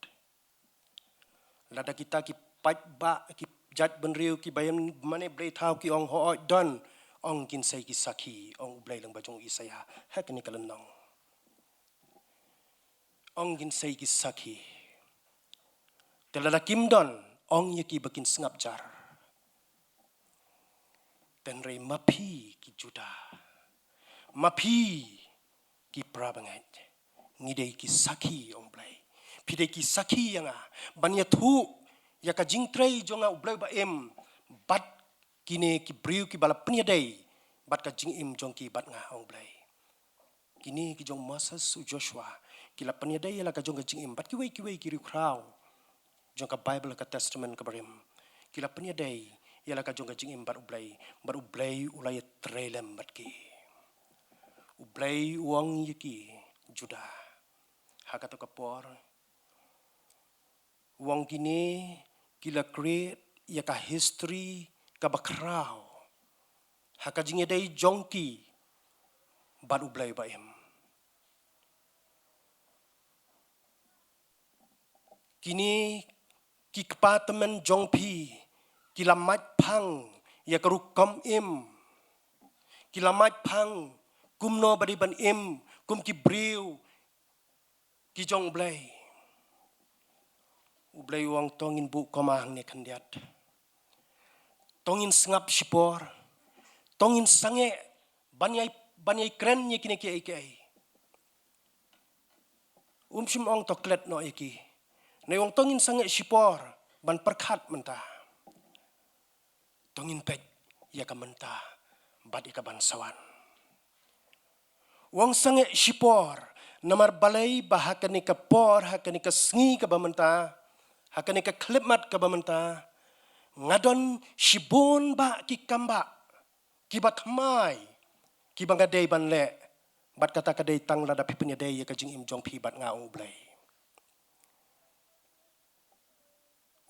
Lada kita ki paidbah, ki jaitbynriew kiba ïa mane blei thaw ki ong, hooid don, ong kin sei ki sakhi, ong U Blei lyngba jong u Isaïah ha kane ka lynnong. Ong kin sei ki sakhi. Te lada kim don, ong ïa ki ba kin sngap jar. Hynrei ma phi ki Juda, ma phi ki para bangeit, ngi dei ki sakhi, ong U Blei. Phi dei ki sakhi ïa nga ban ïathuh ïa ka jingtrei jong nga U Blei uba im bad kine ki briew kiba la pynïadei bad ka jingim jong ki bad nga, ong U Blei. Kine ki jong u Moses, u Joshua, ki la pynïadei ïa la ka jong ka jingim bad kiwei kiwei ki riewkhraw jong ka Baibl, ka Testament kaba rim. Ki la pynïadei ïa la ka jong ka jingim bad U Blei, bad U Blei u la ïatrei lem bad ki. U Blei u ong ïa ki Juda ha kato ka por, u ong kine ki la create ïa ka history kaba khraw ha ka jingïadei jong ki bad U Blei uba im. Kine ki kpa tymmen jong phi ki la mait phang ïa ka rukom im. Ki la mait phang kumno ba dei ban im kum ki briew ki jong U Blei. U Blei u ong to ngin buh koma hangne khyndiat. To ngin sngap shipor. To ngin sangeh ban ïai, ban ïai kren ïa kine kiei kiei. Um shym ong to klet noh ïa ki. Hynrei u ong to ngin sangeh shipor ban pyrkhat mynta. To ngin peit ïa ka mynta bad ïa ka ban sa wan. U ong sangeh shipor, namar balei ba ha kane ka por, ha kane ka sngi kaba mynta, ha kane ka khyllipmat kaba mynta, nga don shibun bah ki kambah kiba thymmai kiba nga dei ban leh, bad kata ka dei tang lada phi pynïadei ïa ka jingim jong phi bad nga, ong U Blei.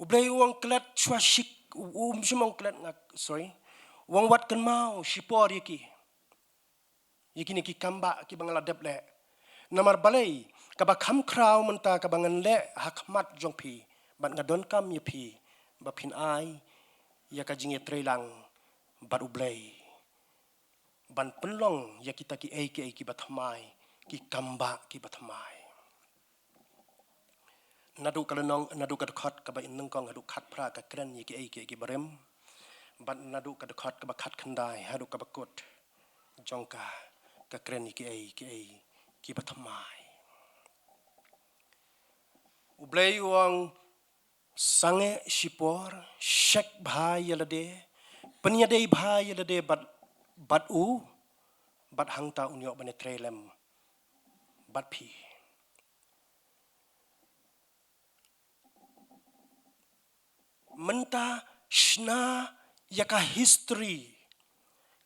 U Blei u ong klet shuwa shik, u, um shym ong klet nga, sorry. U ong wat kynmaw shipor ïa ki, ïa kine ki kambah kiba nga la dep leh. Namar balei, kaba kham khraw mynta kaba ngan leh ha khmat jong phi, bad nga donkam ïa phi ba phin ai ïa ka jingïatreilang bad U Blei ban pynlong ïa kita kiei kiei kiba thymmai, ki kambah kiba thymmai. Naduh ka lynnong, naduh ka dkhot kaba nyngkong haduh khatphra ka kren ïa kiei kiei kiba rim. Bad naduh ka dkhot kaba khatkhyndai haduh kaba kut jong ka, ka kren ïa kiei kiei kiba thymmai. U Blei u ong sangeh shipor, shek bha ïa lade, pynïadei bha ïa lade bad, bad u, bad hangta un ïoh ban ïatrei lem bad phi. Mynta shna ïa ka history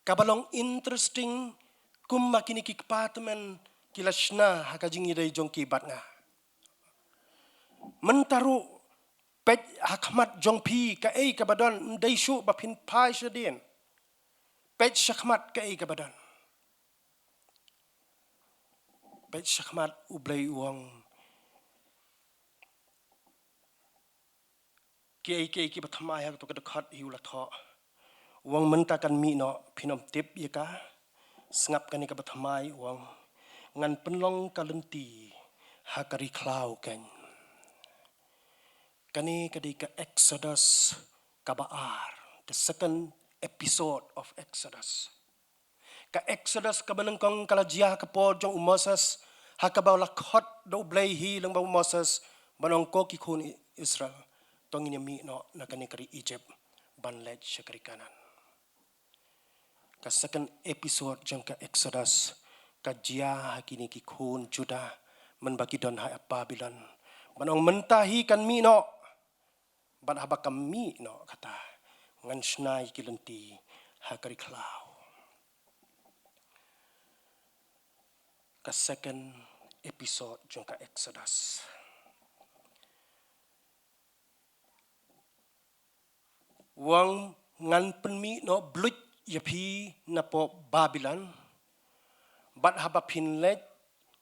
kaba long interesting, kumba kine ki kpa tymmen ki la shna ha ka jingïadei jong ki bad nga. Mynta ruh peit ha khmat jong phi kaei kaba don, ym dei shuh ba phin phai shadien. Peit shakhmat kaei kaba don. Peit shakhmat, U Blei u ong kiei kiei kiba thymmai ha kato ka dkhot hi u la thoh. U ong mynta kan mih noh, phin ym tip ïa ka. Sngap kane kaba thymmai, u ong ngan pynlong ka lynti ha ka ri khlaw keiñ. Kane ka dei ka Exodus kaba ar, the second episode of Exodus. Ka Exodus kaba nyngkong ka la jia ha ka por jong u Moses, ha kaba la khot da U Blei hi lyngba u Moses, ban ong ko ki khun Israel, to ngin ïa mih noh na kane ka ri Egypt, ban leit sha ka ri Kanaan. Ka second episode jong ka Exodus, ka jia ha kine ki khun Judah, mynba ki don ha Babylon. Ban ong mynta hi kan mih noh, bad haba ka mih noh kata, ngan shna ïa ki lynti ha ka ri khlaw. Ka second episode jong ka Exodus. U ong ngan pynmih noh bluit ïa phi napoh Babylon, bad haba phin leit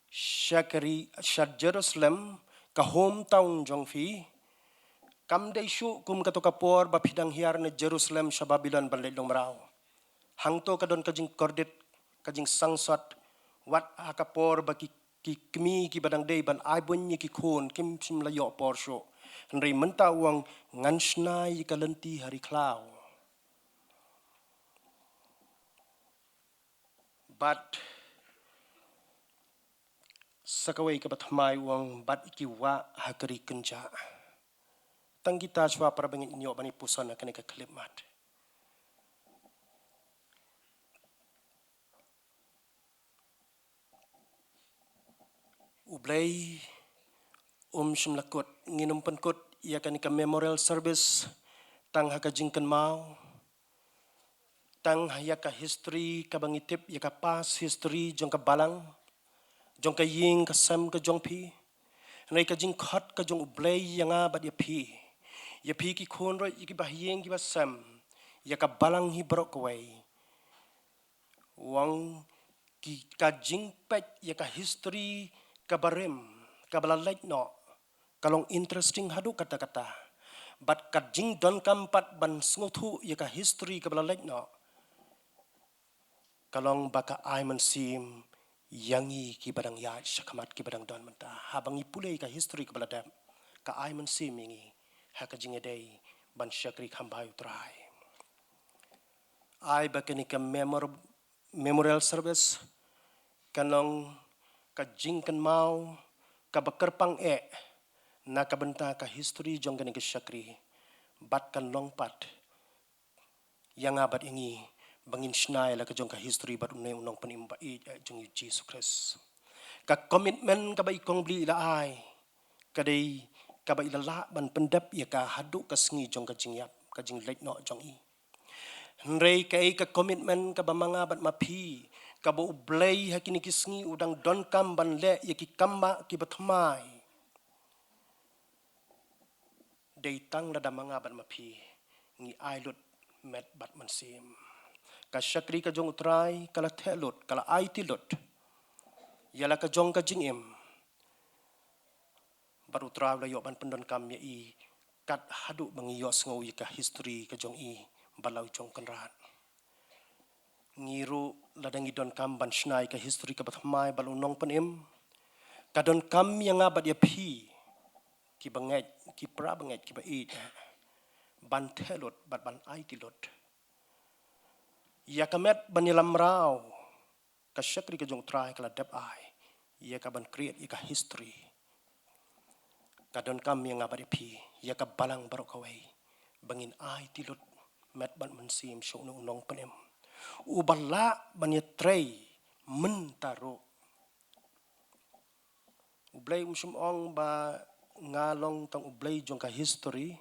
sha ka ri, sha Jerusalem, ka hometown jong phi, kam dei shuh kum kato ka por ba phi dang hiar na Jerusalem sha Babylon ban leit long mraw. Hangto ka don ka jingkordit, ka jingsangsot, wat ha ka por ba ki, ki kmie kiba dang dei ban ai bun ïa ki khun, kim shym la ïoh por shuh. Hynrei mynta u ong ngan shna ïa ka lynti ha ri khlaw. Bad sa kawei kaba thymmai u ong bad ïa ki wah ha ka ri kynjah. Tang kita shuwa para bangeit ngin ïoh ban ïa puson ha kane ka khyllipmat. U Blei um shym la kut, ngin ym pynkut ïa kane ka memorial service tang ha ka jingkynmaw, tang ha ïa ka history kaba ngi tip, ïa ka past history jong ka balang, jong ka ïing ka sem ka jong phi. Hynrei ka jingkhot ka jong U Blei ïa nga bad ïa phi, ïa phi ki khun ruh, ïa kiba ha ïing kiba sem, ïa ka balang hi baroh kawei. U ong ki, ka jingpeit ïa ka history kaba rim, kaba la leit noh, ka long interesting haduh katta katta. Bad ka jingdonkam pat ban sngewthuh ïa ka history kaba la leit noh, ka long ba ka ai mynsiem ïa ngi kiba dang ïaid shakhmat, kiba dang don mynta. Haba ngi pule ïa ka history kaba la dep, ka ai mynsiem ïa ngi ha ka jingïadei ban shakri kham bha ïa U Trai. Ai ba kane ka memor-, memorial service kan long ka jingkynmaw kaba kyrpang eh na ka bynta ka history jong kane ka shakri, bad kan long pat ïa nga bad ïa ngi ba ngin shna ïa la ka jong ka history bad une u Nongpynim ba ïeit, eh, jong ngi U Jisu Khrist. Ka commitment kaba i Kong Blei i la ai, ka dei kaba i la lah ban pyndep ïa ka haduh ka sngi jong ka jingïap, ka jingleit noh jong i. Hynrei kaei ka commitment kaba ma nga bad ma phi, kaba U Blei ha kine ki sngi u dang donkam ban leh ïa ki kam ba kiba thymmai? Dei tang lada ma nga bad ma phi ngi ai lut met bad mynsiem. Ka shakri ka jong U Trai ka la theh lut, ka la aiti lut ïa la ka jong ka jingim. Bad U Trai u la ïoh ban pyndonkam ïa i kat haduh ba ngi ïohsngew ïa ka history ka jong i, ba la u jong Kynrad. Ngi ruh lada ngi donkam ban shna ïa ka history kaba thymmai bad u Nongpynim, ka donkam ïa nga bad ïa phi, kiba ngeit, ki para bangeit kiba ïeit, ban theh lut bad ban aiti lut ïa ka met ban ïalam mraw. Ka shakri ka jong U Trai ka la dep ai ïa ka ban create ïa ka history. Ka donkam ïa nga bad ïa phi, ïa ka balang baroh kawei, ba ngin aiti lut met bad mynsiem sha une u Nongpynim uba lah ban ïatrei mynta ruh. U Blei um shym ong ba nga long tang U Blei jong ka history.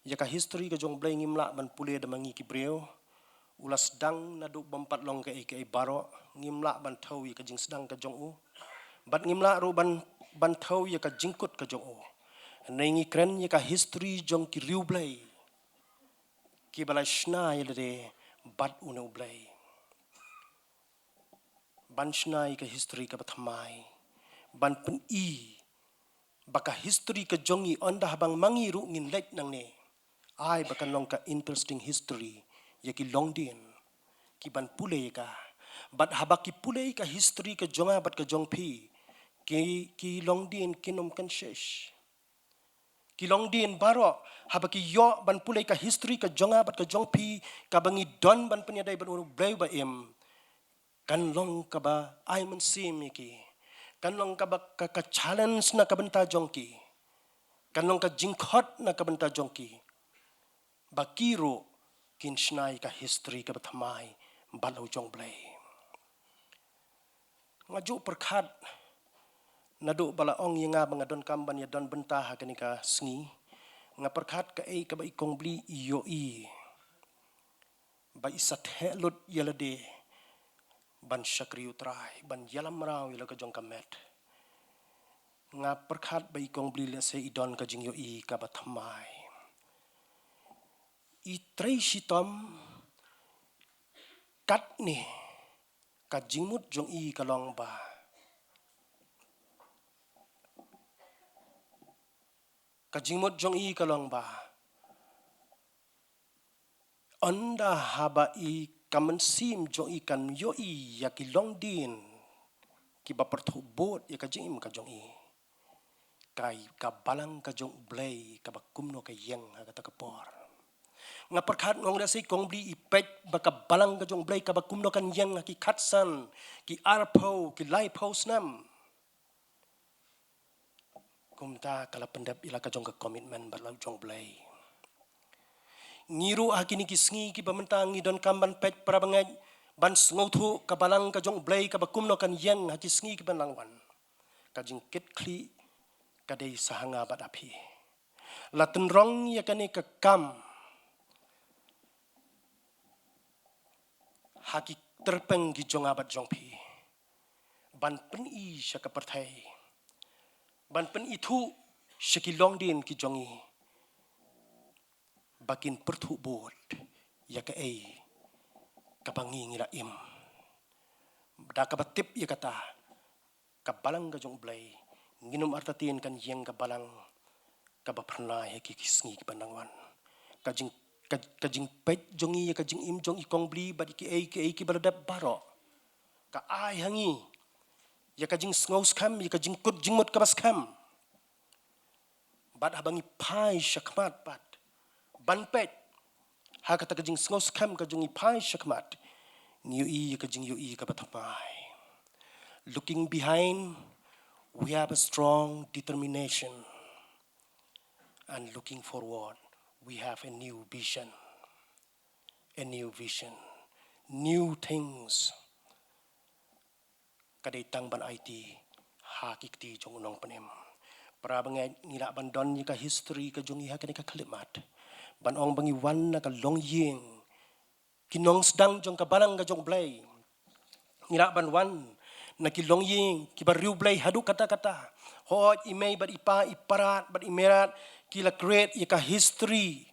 Ïa ka history ka jong U Blei ngim lah ban pule da ma ngi ki briew. U la sdang naduh bym pat long kaei kaei baroh, ngim lah ban thew ïa ka jingsdang ka jong u. Bad ngim lah ruh ban, ban thew ïa ka jingkut ka jong u. Hynrei ngi kren ïa ka history jong ki riew blei, kiba la shna ïalade bad une U Blei. Ban shna ïa ka history kaba thymmai, ban pyni ba ka history ka jong ngi, ynda haba ma ngi ruh ngin leit nangne, ai ba kan long ka interesting history ïa ki longdien kiban pule ïa ka. Bad haba ki pule ïa ka history ka jong nga bad ka jong phi, ki, ki longdien kin ym kynshesh. ki longdien baroh, haba ki ïoh ban pule ka history ka jong nga bad ka jong phi, kaba ngi don ban pynïadei bad U Blei ba im, kan long kaba ai mynsiem ïa ki. Kan long kaba ka, ka challenge na ka bynta jong ki. Kan long ka jingkhot na ka bynta jong ki. Ba ki ruh kin shna ïa ka history kaba thymmai bad la u jong U Blei. Nga ju pyrkhat naduh ba la ong ïa nga ba nga donkam ban ïa don bynta ha kane ka sngi. Nga pyrkhat kaei kaba i Kong Blei i ïohi ba i sa theh lut ïa lade ban shakri U Trai, ban ïalam mraw ïa la ka jong ka met. Nga pyrkhat ba i Kong Blei lehse i don ka jingïohi kaba thymmai. I trei shitom katne, ka jingmut jong i ka long ba, ka jingmut jong i ka long ba, ynda haba i ka mynsiem jong i kan ïohi ïa ki longdien kiba pyrthuh bud ïa ka jingim ka jong i, ka, ka balang ka jong U Blei kaba kumno ka ïeng ha kata ka por. Nga pyrkhat nga ong lehse i Kong Blei i peit ba ka balang ka jong U Blei kaba kumno kan ïeng ha ki khatsan, ki arphew, ki laiphew snem. Kumta ka la pyndep ïa la ka jong ka commitment bad la u jong U Blei. Ngi ruh ha kine ki sngi kiba mynta ngi donkam ban peit, para bangeit, ban sngewthuh ka balang ka jong U Blei kaba kumno kan ïeng ha ki sngi kiban nang wan. Ka jingkitkhlieh ka dei sa ha nga bad ha phi. La tynrong ïa kane ka kam ha ki tyrpeng ki jong nga bad jong phi, ban pyni sha ka pyrthei, ban pynithuh sha ki longdien ki jong ngi ba kin pyrthuh bud ïa kaei kaba ngi ngi la im. Da kaba tip ïa kata, ka balang ka jong U Blei, ngin ym artatien kan ïeng ka balang kaba phyrnai ha ki, ki sngi kiban nang wan. Ka jing, ka, ka jingpeit jong ngi ïa ka jingim jong i Kong Blei bad ïa kiei kiei kiba la dep baroh, ka ai ha ngi ïa ka jingsngewskhem, ïa ka jingkut jingmut kaba skhem. Bad haba ngi phai shakhmat pat ban peit ha kata ka jingsngewskhem ka jong ngi, phai shakhmat, ngi ïohi ïa ka jingïohi kaba thymmai. Looking behind, we have a strong determination. And looking forward, we have a new vision. A new vision. New things. Ka dei tang ban aiti ha ki kti jong u nongpynim. Para bangeit, ngi lah ban don ïa ka history ka jong ngi ha kane ka khyllipmat, ban ong ba ngi wan na ka longïing ki nongsdang jong ka balang ka jong U Blei. Ngi lah ban wan na ki longïing kiba riewblei haduh katta katta. Hooid, i mei bad i pa, i Parad bad i Meirad, ki la create ïa ka history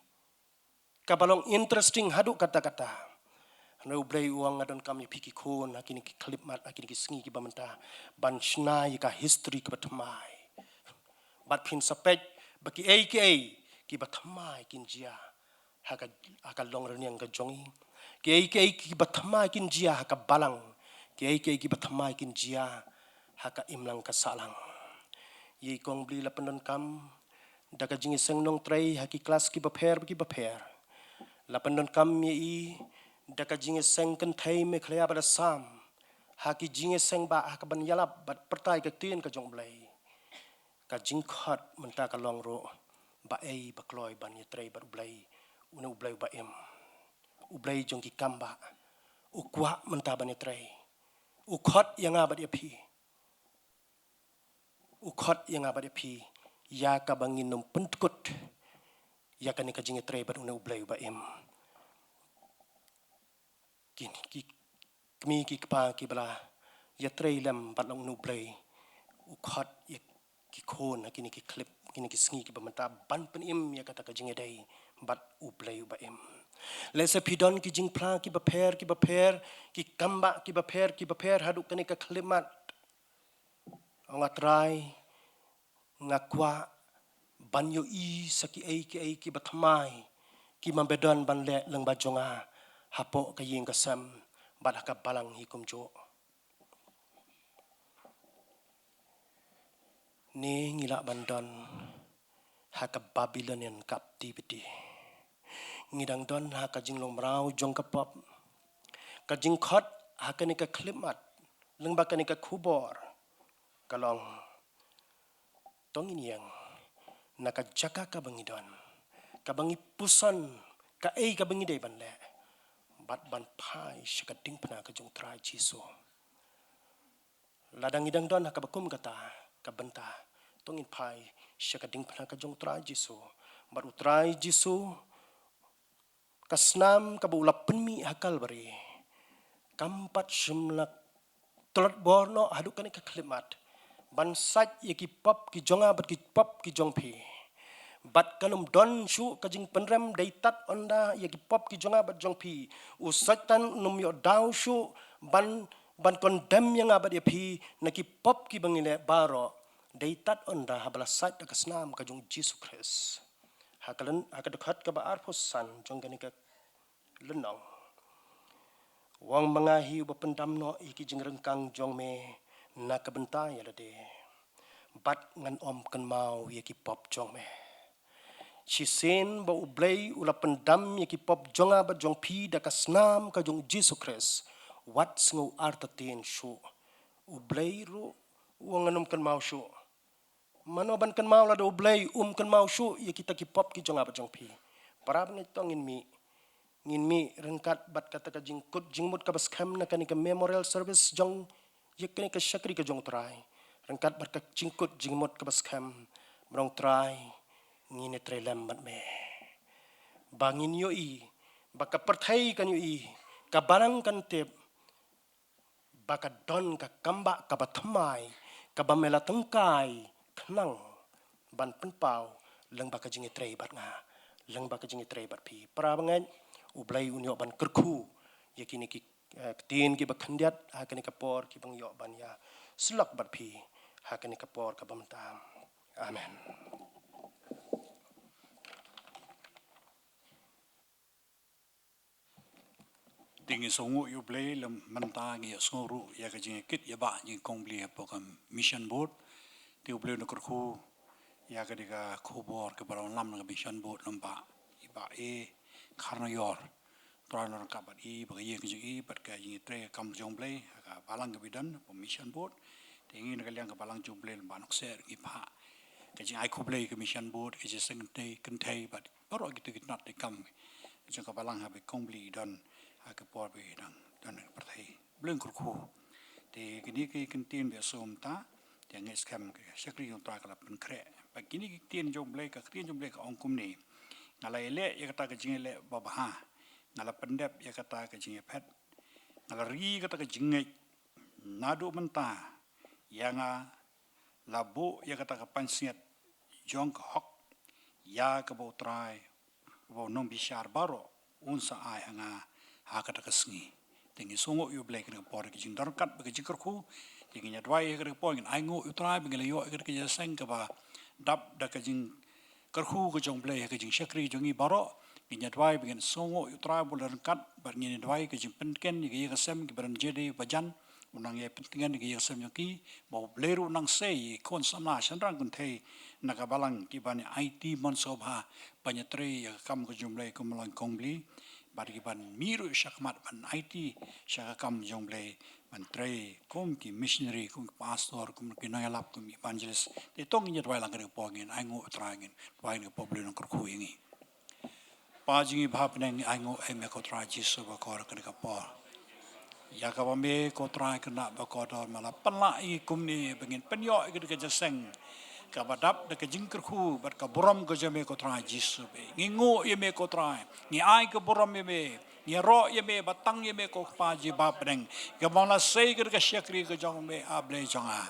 kaba long interesting haduh katta katta. Hynrei U Blei u ong, nga donkam ïa phi ki khun ha kine ki khyllipmat, ha kine ki sngi kiba mynta, ban shna ïa ka history kaba thymmai. Bad phin sa peit ba kiei kiei kiba thymmai kin jia ha ka, ha ka longrynïeng ka jong ngi. Kiei kiei kiba thymmai kin jia ha ka balang. Kiei kiei kiba thymmai kin jia ha ka imlang ka sahlang. Ïa i Kong Blei la pyndonkam da ka jingïaseng nongtrei ha ki klas kiba pher kiba pher. La pyndonkam ïa i da ka jingïaseng kynthei Meghalaya bad Assam ha ki jingïaseng ba ha kaban ïalap bad pyrta ïa ka ktien ka jong U Blei. Ka jingkhot mynta ka long ruh, baei ba kloi ban ïatrei bad U Blei, une U Blei uba im, U Blei jong ki kam ba u kwah mynta ban ïatrei. U khot ïa nga bad ïa phi. U khot ïa nga bad ïa phi ïa kaba ngin ym pynkut ïa kane ka jingïatrei bad une U Blei uba im. Ki, ki kmie ki kpa kiba la ïatrei lem bad la une U Blei, u khot ïa ki khun ha kine ki khyllip, kine ki sngi kiba mynta, ban pynim ïa kata ka jingïadei bad U Blei uba im. Lehse phi don ki jingphla kiba pher kiba pher, ki kam ba kiba pher kiba pher haduh kane ka khyllipmat. Ong, A Trai, nga kwah ban ïohi sa kiei kiei kiba thymmai ki ma ba don ban leh lyngba jong nga hapoh ka ïing ka sem bad ha ka balang hi kumjuh. Ne ngi lah ban don ha ka Babylonian captivity. Ngi dang don ha ka jinglong mraw jong ka pop. Ka jingkhot ha kane ka khyllipmat lyngba kane ka khubor ka long, to ngin ïeng na ka jaka kaba ngi don, kaba ngi puson, kaei kaba ngi dei ban leh, bad ban phai sha ka diengphna ka jong U Trai Jisu. Lada ngi dang don ha kaba kum kata ka bynta, to ngin phai sha ka diengphna ka jong U Trai Jisu. Bad U Trai Jisu, ka snam kaba u la pynmih ha Kalbari, kam pat shym la tlot bor noh haduh kane ka khyllipmat ban sait ïa ki pop ki jong nga bad ki pop ki jong phi. Bad kan ym don shuh ka jingpynrem dei tad ynda ïa ki pop ki jong nga bad jong phi. U Soitan un ym ïoh daw shuh ban, ban condemn ïa nga bad ïa phi na ki pop kiba ngi leh baroh, dei tad ynda haba la sait da ka snam ka jong U Jisu Khrist. Ha ka lyn, ha ka dkhot kaba arphew san jong kane ka lynnong, u ong, ma nga hi uba pyndam noh ïa ki jingryngkang jong me na ka bynta ïa lade, bad ngan ym kynmaw ïa ki pop jong me. Shisien ba U Blei u la pyndam ïa ki pop jong nga bad jong phi da ka snam ka jong U Jisu Khrist, wat sngew artatien shuh. U Blei ruh u ong, ngan ym kynmaw shuh. Mano ban kynmaw lada U Blei um kynmaw shuh ïa kita ki pop ki jong nga bad jong phi? Para bangeit, to ngin mih, ngin mih ryngkat bad kata ka jingkut jingmut kaba skhem na kane ka memorial service jong ïa kane ka shakri ka jong U Trai. Ryngkat bad ka jingkut jingmut kaba skhem, ba ong, Trai, ngin ïatrei lem bad me. Ba ngin ïohi, ba ka pyrthei kan ïohi, ka balang kan tip ba ka don ka kambah kaba thymmai kaba me la tyngkai khnang ban pynpaw lyngba ka jingïatrei bad nga, lyngba ka jingïatrei bad phi. Para bangeit, U Blei un ïoh ban kyrkhu ïa kine ki, eh, ktien kiba khyndiat ha kane ka por kiba ngi ïoh ban ïa syllok bad phi ha kane ka por kaba mynta. Amen. Te ngi sngewnguh ïa U Blei lem mynta ngi ïa sngew ruh ïa ka jingïakit ïa ba jingkong Blei hapoh ka Mission Board. Te U Blei un kyrkhu ïa ka dei ka khubor kaba la lam na ka Mission Board lem ba i ba e Kharnoyor. Trai na ka bad i ba ka ïing ka jong i bad ka jingïatrei ka kam jong Blei ha ka balang kaba i don hapoh Mission Board. Te ngi na ka liang ka balang jong Blei lem ba Nongseh ngi phah ka jingai khublei ka Mission Board, ka jingïaseng kynthei, kynthei bad baroh kito ki tnat ki kam jong ka balang haba i kong Blei i don ha ka por ba i dang don ha ka pyrthei. Blei un kyrkhu. Te kine ki ktien ba i sum ta, te ngi skhem ka shakri jong U Trai ka la pynkhreh. Bad kine ki ktien jong Blei, ka ktien jong Blei ka ong kumne: Nga la ïaleh ïa kata ka jingïaleh babha, nga la pyndep ïa kata ka jingïaphet, nga la ri ïa kata ka jingngeit. Naduh mynta ïa nga la buh ïa kata ka pansngiat jong ka hok, ïa kaba U Trai, uba u nongbishar baroh un sa ai ha nga ha kata ka sngi. Te ngi sngewnguh ïa U Blei kane ka por ka jingdon ryngkat bad ka jingkyrkhu. Te ngin ïa duwai ha kane ka por, ngin ainguh ïa U Trai ba ngi la ïoh ïa kane ka jingïaseng kaba dap da ka jing kyrkhu ka jong Blei ha ka jingshakri jong ngi baroh. Ngin ïa duwai ba ngin sngewnguh ïa U Trai ba u la ryngkat, bad ngin ïa duwai ka jingpyntngen ïa ka ïing ka sem kiba don jingïadei ba jan, u nang ïa pyntngen ïa ka ïing ka sem jong ki, ba U Blei ruh u nang sei ïa ki khun samla shynrang kynthei na ka balang kiban ïa aiti mon sngewbha ban ïatrei ïa ka kam ka jong Blei kum u long kong Blei. Bad kiban mih ruh shakhmat ban aiti sha ka kam jong Blei, ban trei kum ki missionary, kum ki pastor, kum ki nongïalap, kum ki evangelist. Te to ngin ïa duwai lang kane ka por, ngin ainguh ïa U Trai, ngin duwai kane ka por, Blei un kyrkhu ïa ngi. Pa jong ngi ba ha bneng, ngi ainguh ïa me ko Trai Jisu bakordor kane ka por. Ïa kaba me ko Trai kynrad bakordor me la pynlah ïa ngi kumne ba ngin pynïoh ïa kane ka jingïaseng kaba dap da ka jingkyrkhu bad ka burom ka jong me ko Trai Jisu. Ngi nguh ïa me ko Trai. Ngi ai ka burom ïa me. Ngi ïaroh ïa me, ba tang ïa me ko Kpa jong ngi ba ha bneng. Kaba me la sei ïa kane ka shakri ka jong me, A Blei jong nga.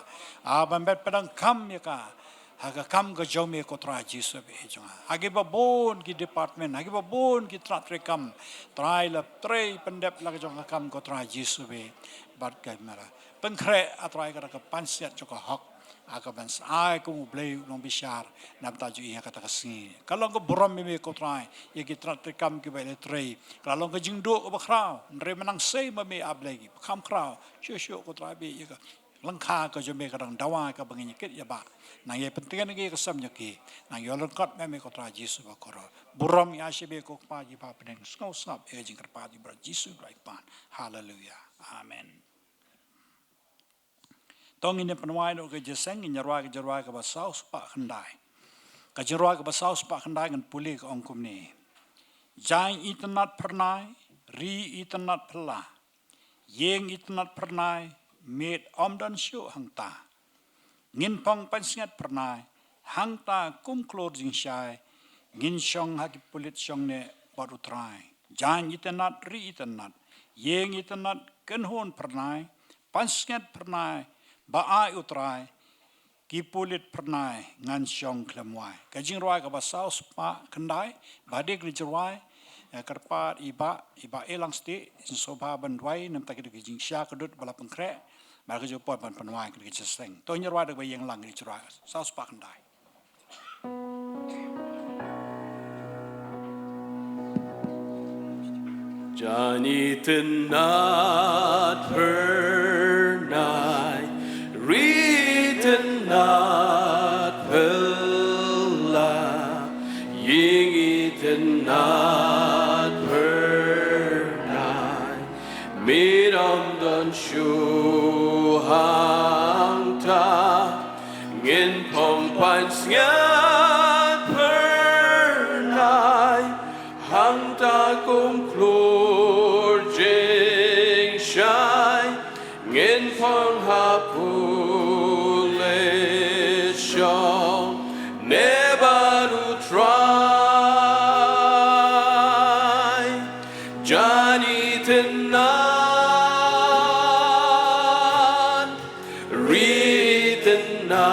A ban bad pyndonkam ïa ka ha ka kam ka jong me ko Trai Jisu bad jong nga. Ha kiba bun ki department, ha kiba bun ki tnat treikam, Trai, la trei pyndep la ka jong ka kam ko Trai Jisu bad, bad ka me la pynkhreh, A Trai, kata ka pansngiat jong ka hok, ha kaban sa ai kum U Blei u nongbishar na bynta jong i ha kata ka sngi. Ka long ka burom ïa me ko Trai ïa ki tnat treikam kiba i la trei. Ka la long ka jingduh kaba khraw, hynrei me nang sei ma me, A Blei, kiba kham khraw shuh shuh ko Trai bad ïa ka lyngkha ka jong me ka dang dawa kaba ngin ïa kit ïa ba. Nang ïa pyntngen ïa ka sem ïa ki. Nang ïa lyngkot me me ko Trai Jisu ba koro. Burom ïa shi be ko Kpa jingpynbeit sngewsngap ïa ka jingkyrpad jong u Trai Jisu Khrist. Haleluya. Amen. To ngin ïa pynwai noh ka jingïaseng, ngin ïa rwai ka jingrwai kaba saw spah khyndai. Ka jingrwai kaba saw spah khyndai ngan pule ka ong kumne. Jaiñ itynnad phyrnai, ri itynnad phylla. Ïing itynnad phyrnai, miet ym don shuh hangta. Ngin phong pansngiat phyrnai, hangta kum khlur jingshai, ngin shong ha ki pulit shongneh bad u Trai. Jaiñ itynnad, ri itynnad, ïing itynnad, kynhun phyrnai, pansngiat phyrnai, ba ai u Trai, ki pulit phyrnai, ngan shong khlem wai. Ka jingrwai kaba saw spah khyndai, ba dei ka jingrwai, eh, kyrpad i Bah, i Bah Elang Siti, sngewbha ban rwai, namar ka dei ka jingshai ka dud ba la pynkhreh, bad ka jingpot ban pynwai ka dei ka jingïaseng. To ngin rwai da kaba ïeng lang ka jingrwai, saw spah khyndai. Jaiñ itynnad phyrnai, ri itynnad phylla, ïing itynnad phyrnai, miet ym don shuh hangta. Ngin phong pansngiat phyrnai, hangta kum khlur jingshai, ngin phong ha pulit shongneh bad u Trai. Jaiñ itynnad, ri itynnad,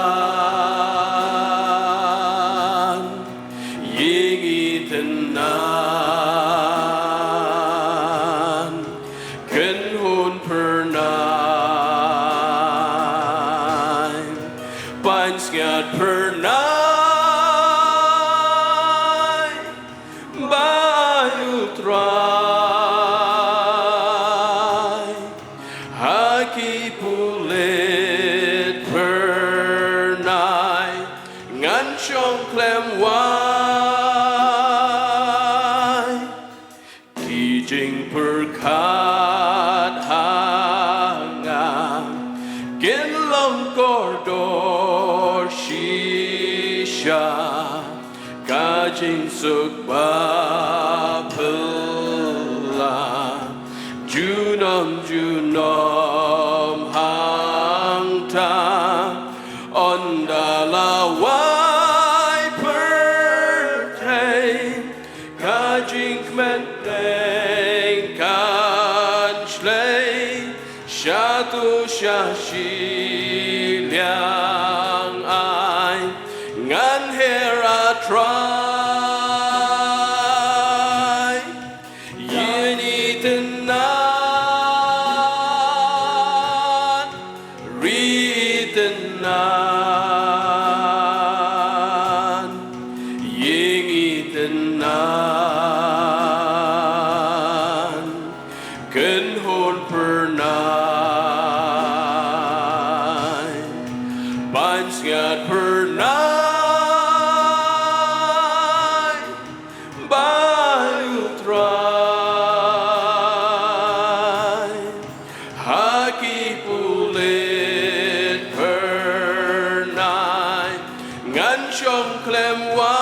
ïing itynnad, kynhun phyrnai, pansngiat phyrnai, ba ai u Trai. Ha ki pulit phyrnai, ngan shong khlem wai. Ki jingpyrkhat ha nga kin long kordor shisha. Ka jingsuk ba phylla junom junom hangta. Ynda la wai pyrthei, ka jingkmen teng kan shlei. Shatu sha shiliang ai ngan her a Trai. Ïing itynnad, ri itynnad, ïing itynnad, kynhun phyrnai, pansngiat phyrnai, ba ai u Trai. Ha ki pulit phyrnai, ngan shong khlem wai.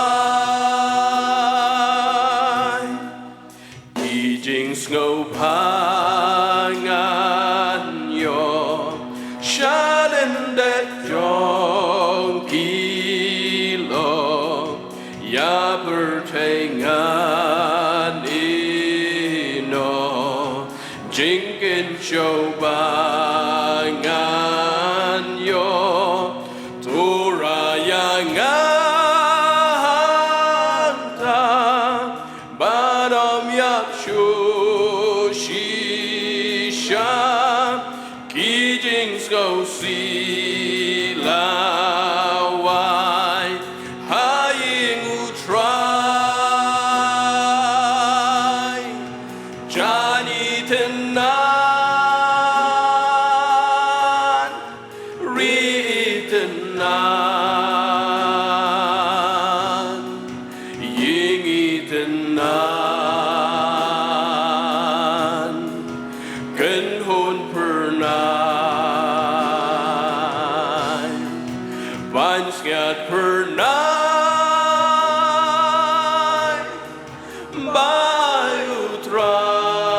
Ki jingsngewbha ngan ïoh sha lyndet jong ki lok, ïa pyrthei ngan ïehnoh. Jingkynshew ba ngan ïoh, to rah ïa nga hangta. Bad ym ïap shuh shisha ki jingsngewsih lawei ha ïing u Trai. Jaiñ itynnad, Kynhun phyrnai, ban sngewthuh phyrnai, bai U Trai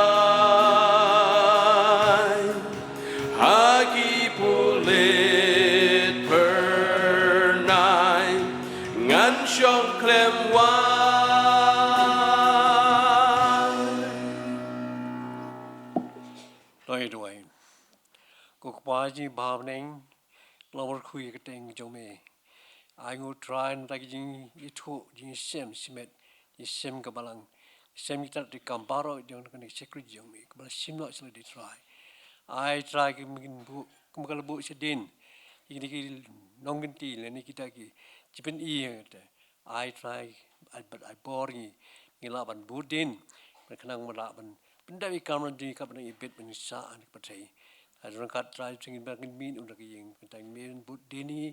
ha ki pulit phyrnai, ngan shong khlem wai. Duwai, duwai. Ko Kpa jong ngi ba ha bneng, la wad khuid ïa ka kyrteng jong me. Ai nguh Trai nangta ki jingïathuh, jingïashem shimet, jingïashem ka balang, shem ki tat ki kam baroh jong kane ka shakri jong me, kaba la shim noh sha lade Trai. Ai Trai, ki mungkin buh kumba ka la buh shadien ïa kine ki nongkynti lane kita ki jingpyni ïa kata. Ai Trai, ai bad ai bor ngi, ngi lah ban bud dien, ban khnang ba lah ban pyndep ïa ka kamram jong ngi kaba nang ibit ban sah ha kane ka pyrthei. Ai ryngkat Trai, jong ngi ba ngin mih na ka ïing, kata ngi mih ban bud dien ngi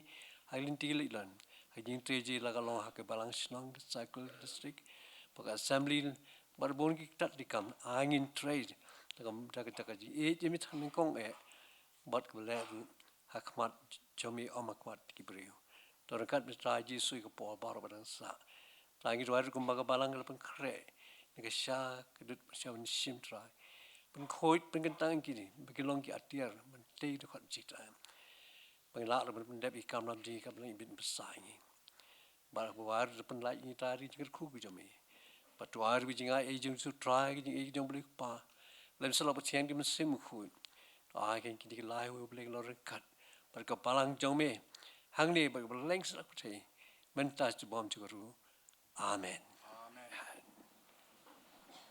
ha ka lynti ka leit lan, ha ka jingtrei jong ngi, la ka long ha ka balang shnong, circle, district, bad ka assembly, bad bun ki tat ki kam, ai ngin trei da ka, da ka, da ka jingïeit jong me tang nyngkong eh, bad kaba leh ruh ha khmat jong me, ym ha khmat ki briew. To ryngkat me Trai Jisu ïa ka por baroh ba dang sah. Trai ngi duwai ruh kumba ka balang ka la pynkhreh na ka sha ka dud, sha ban shim Trai, pynkhuid pynkyntang kine ba kin long ki atiar ban tei dkhot jong ngi Trai, ba ngin lah ruh ban pyndep ïa ka kamram jong ngi kaba nang ibit ban sah ïa ngi. Bad haba wad ruh pynlait ïa ngi Trai ha ki jingkyrkhu ki jong me. Bad to ai ruh ki jingai ei jong u Trai, ki jingai jong u Blei Kpa, lem sa la ba thiang ki Mynsiem Bakhuid. To ai kine ki lai, U Blei, ki long ryngkat bad ka balang jong me hangne bad kaba leng sha ka pyrthei, mynta, shaduh bymjukut ruh. Amen.